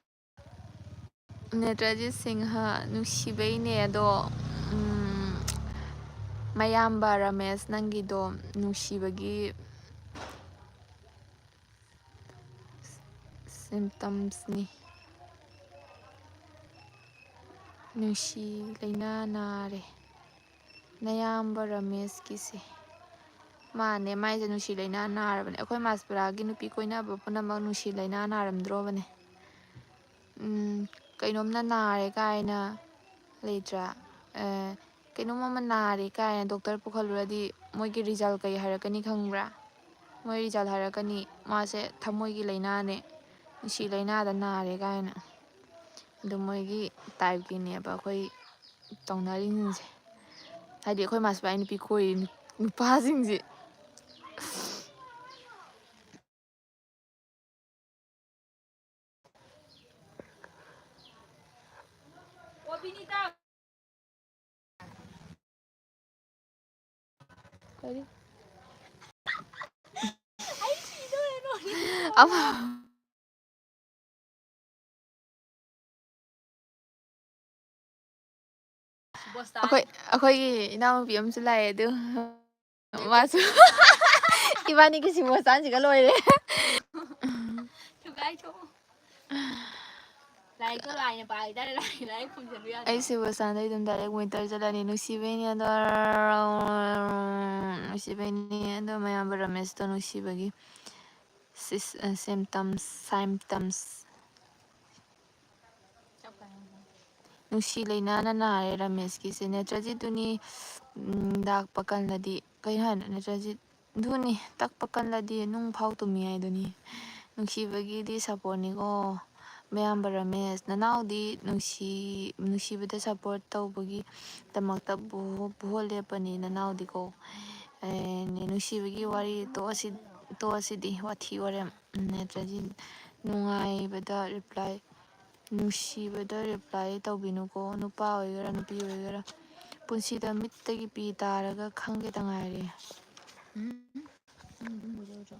ꯅꯦꯇ꯭ꯔꯖꯤꯠ ꯁꯤꯡꯍ, ꯅꯨꯡꯁꯤꯕꯩꯅꯦ ꯑꯗꯣ, ꯎꯝ, ꯃꯌꯥꯝꯕ ꯔꯃꯦꯁ, ꯅꯪꯒꯤꯗꯣ ꯅꯨꯡꯁꯤꯕꯒꯤ symptoms ꯅꯤ꯫ ꯅꯨꯡꯁꯤ ꯂꯩꯅꯥ ꯅꯥꯔꯦ ꯅꯌꯥꯝꯕ ꯔꯃꯦꯁꯀꯤꯁꯦ꯫ ꯃꯥꯅꯦ, ꯃꯥꯏꯁꯦ ꯅꯨꯡꯁꯤ ꯂꯩꯅꯥ ꯅꯥꯔꯕꯅꯦ꯫ ꯑꯩꯈꯣꯏ ꯃꯥꯁꯄꯔꯥꯒꯤ ꯅꯨꯄꯤ ꯀꯣꯏꯅꯕ ꯄꯨꯝꯅꯃꯛ ꯅꯨꯡꯁꯤ ꯂꯩꯅꯥ ꯅꯥꯔꯝꯗ꯭ꯔꯣꯕꯅꯦ? ꯎꯝ, ꯀꯩꯅꯣꯝꯅ ꯅꯥꯔꯦ ꯀꯥꯏꯅ ꯂꯩꯇ꯭ꯔꯥ? ꯑꯦ, ꯀꯩꯅꯣꯝ ꯑꯃ ꯅꯥꯔꯦ ꯀꯥꯏꯅ doctor ꯄꯨꯈꯠꯂꯨꯔꯗꯤ ꯃꯣꯏꯒꯤ result ꯀꯩ ꯍꯥꯏꯔꯛꯀꯅꯤ ꯈꯪꯕ꯭ꯔꯥ? ꯃꯣꯏ ꯔꯤꯖꯜ ꯍꯥꯏꯔꯛꯀꯅꯤ, ꯃꯥꯁꯦ ꯊꯃꯣꯏꯒꯤ ꯂꯥꯏꯅꯥꯅꯦ, ꯅꯨꯡꯁꯤ ꯂꯥꯏꯅꯥꯗ ꯅꯥꯔꯦ ꯀꯥꯏꯅ꯫ ꯑꯗꯨ ꯃꯣꯏꯒꯤ ꯇꯥꯏꯞꯀꯤꯅꯦꯕ ꯑꯩꯈꯣꯏ ꯇꯧꯅꯔꯤꯁꯤꯡꯁꯦ꯫ ꯍꯥꯏꯗꯤ ꯑꯩꯈꯣꯏ ꯃꯥꯁꯨ ꯅꯨꯄꯤ ꯀꯣꯏꯔꯤ ꯅꯨꯄꯥꯁꯤꯡꯁꯦ꯫ ꯀꯔꯤ? ꯑꯃ꯫ ꯑꯩꯈꯣꯏ, ꯑꯩꯈꯣꯏꯒꯤ ꯏꯅꯥꯎꯅꯨꯄꯤ ꯑꯃꯁꯨ ꯂꯥꯛꯑꯦ ꯑꯗꯨ꯫ ꯃꯥꯁꯨ ꯏꯕꯥꯅꯤꯒꯤ ꯁꯤꯃꯣ ꯆꯥꯟꯁꯤꯒ ꯂꯣꯏꯔꯦ꯫ ꯊꯨꯒꯥꯏꯊꯣꯛꯑꯣ꯫ ꯂꯥꯏꯔꯤꯛꯇꯣ ꯂꯥꯏꯅ ꯄꯥꯈꯤꯗꯥꯏꯅꯦ, ꯂꯥꯏ, ꯂꯥꯏꯔꯤꯛ ꯈꯨꯝꯖꯤꯜꯂꯨ ꯌꯥꯗ꯭ꯔꯣ? ꯑꯩ ꯁꯤꯕꯨ ꯁꯥꯟꯗꯩ ꯑꯗꯨꯝ ꯗꯥꯏꯔꯦꯛ ꯋꯤꯟꯇꯔ ꯆꯠꯂꯅꯤ꯫ ꯅꯨꯡꯁꯤꯕꯩꯅꯦ ꯑꯗꯣ, ꯅꯨꯡꯁꯤꯕꯩꯅꯦ ꯑꯗꯣ, ꯃꯌꯥꯝꯕ ꯔꯃꯦꯁꯇꯣ ꯅꯨꯡꯁꯤꯕꯒꯤ ꯁꯤꯁ-, ꯑ, symptoms, symptoms꯫ ꯅꯨꯡꯁꯤ ꯂꯩꯅꯥꯅ ꯅꯥꯔꯦ ꯔꯃꯦꯁꯀꯤꯁꯦ꯫ ꯅꯦꯇ꯭ꯔꯖꯤꯠꯇꯨꯅꯤ, ꯎꯝ, ꯗꯥꯛꯄ ꯀꯜꯂꯗꯤ, ꯀꯩ ꯍꯥꯏꯅꯣ? ꯅꯦꯇ꯭ꯔꯖꯤꯠ ꯑꯗꯨꯅꯤ, ꯇꯛꯄ ꯀꯜꯂꯗꯤ ꯅꯨꯡ ꯐꯥꯎ ꯇꯨꯝꯃꯤ ꯍꯥꯏꯗꯨꯅꯤ꯫ ꯅꯨꯡꯁꯤꯕꯒꯤꯗꯤ ꯁꯥꯄꯣꯟꯅꯤꯀꯣ꯫ ꯃꯌꯥꯝꯕ ꯔꯃꯦꯁ, ꯅꯅꯥꯎꯗꯤ ꯅꯨꯡꯁꯤ-, ꯅꯨꯡꯁꯤꯕꯗ support ꯇꯧꯕꯒꯤꯗꯃꯛꯇ ꯕꯨ-, ꯕꯨꯍꯣ ꯂꯦꯞꯄꯅꯤ ꯅꯅꯥꯎꯗꯤꯀꯣ꯫ ꯑꯦ, ꯅꯨꯡꯁꯤꯕꯒꯤ ꯋꯥꯔꯤ ꯇꯣꯛꯑꯁꯤ-, ꯇꯣꯛꯑꯁꯤꯗꯤ, ꯋꯥꯊꯤ ꯋꯥꯔꯦꯝ꯫ ꯅꯦꯇ꯭ꯔꯖꯤꯠ, ꯅꯨꯡꯉꯥꯏꯕꯗ reply, ꯅꯨꯡꯁꯤꯕꯗ reply ꯇꯧꯕꯤꯅꯨꯀꯣ, ꯅꯨꯄꯥ ꯑꯣꯏꯒꯦꯔꯥ, ꯅꯨꯄꯤ ꯑꯣꯏꯒꯦꯔꯥ꯫ ꯄꯨꯟꯁꯤꯗ ꯃꯤꯠꯇꯒꯤ ꯄꯤ ꯇꯥꯔꯒ ꯈꯪꯒꯦꯇ ꯉꯥꯏꯔꯦ꯫ ꯎꯝ? ꯅꯪ ꯑꯗꯨꯝ ꯎꯖꯧꯖꯣ꯫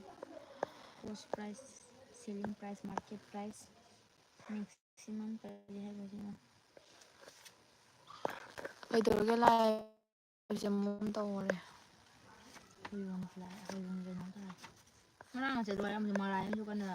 Cost price, selling price, market price, maximum ꯀꯔꯤ ꯍꯥꯏꯕꯁꯤꯅꯣ? ꯀꯩꯗꯧꯔꯒꯦ ꯂꯥꯏ? ꯑꯩꯁꯦ ꯃꯑꯣꯡ ꯇꯧꯔꯦ꯫ ꯍꯣꯏꯔꯣꯡꯁꯨ ꯂꯥꯛꯑꯦ, ꯍꯣꯏꯔꯣꯡ ꯀꯩꯅꯣ ꯇꯧꯔꯦ꯫ ꯉꯔꯥꯡ ꯉꯁꯥꯏ ꯂꯣꯏꯔꯝꯕꯗꯣ ꯃꯔꯥꯏ ꯑꯃꯁꯨ ꯀꯟꯅ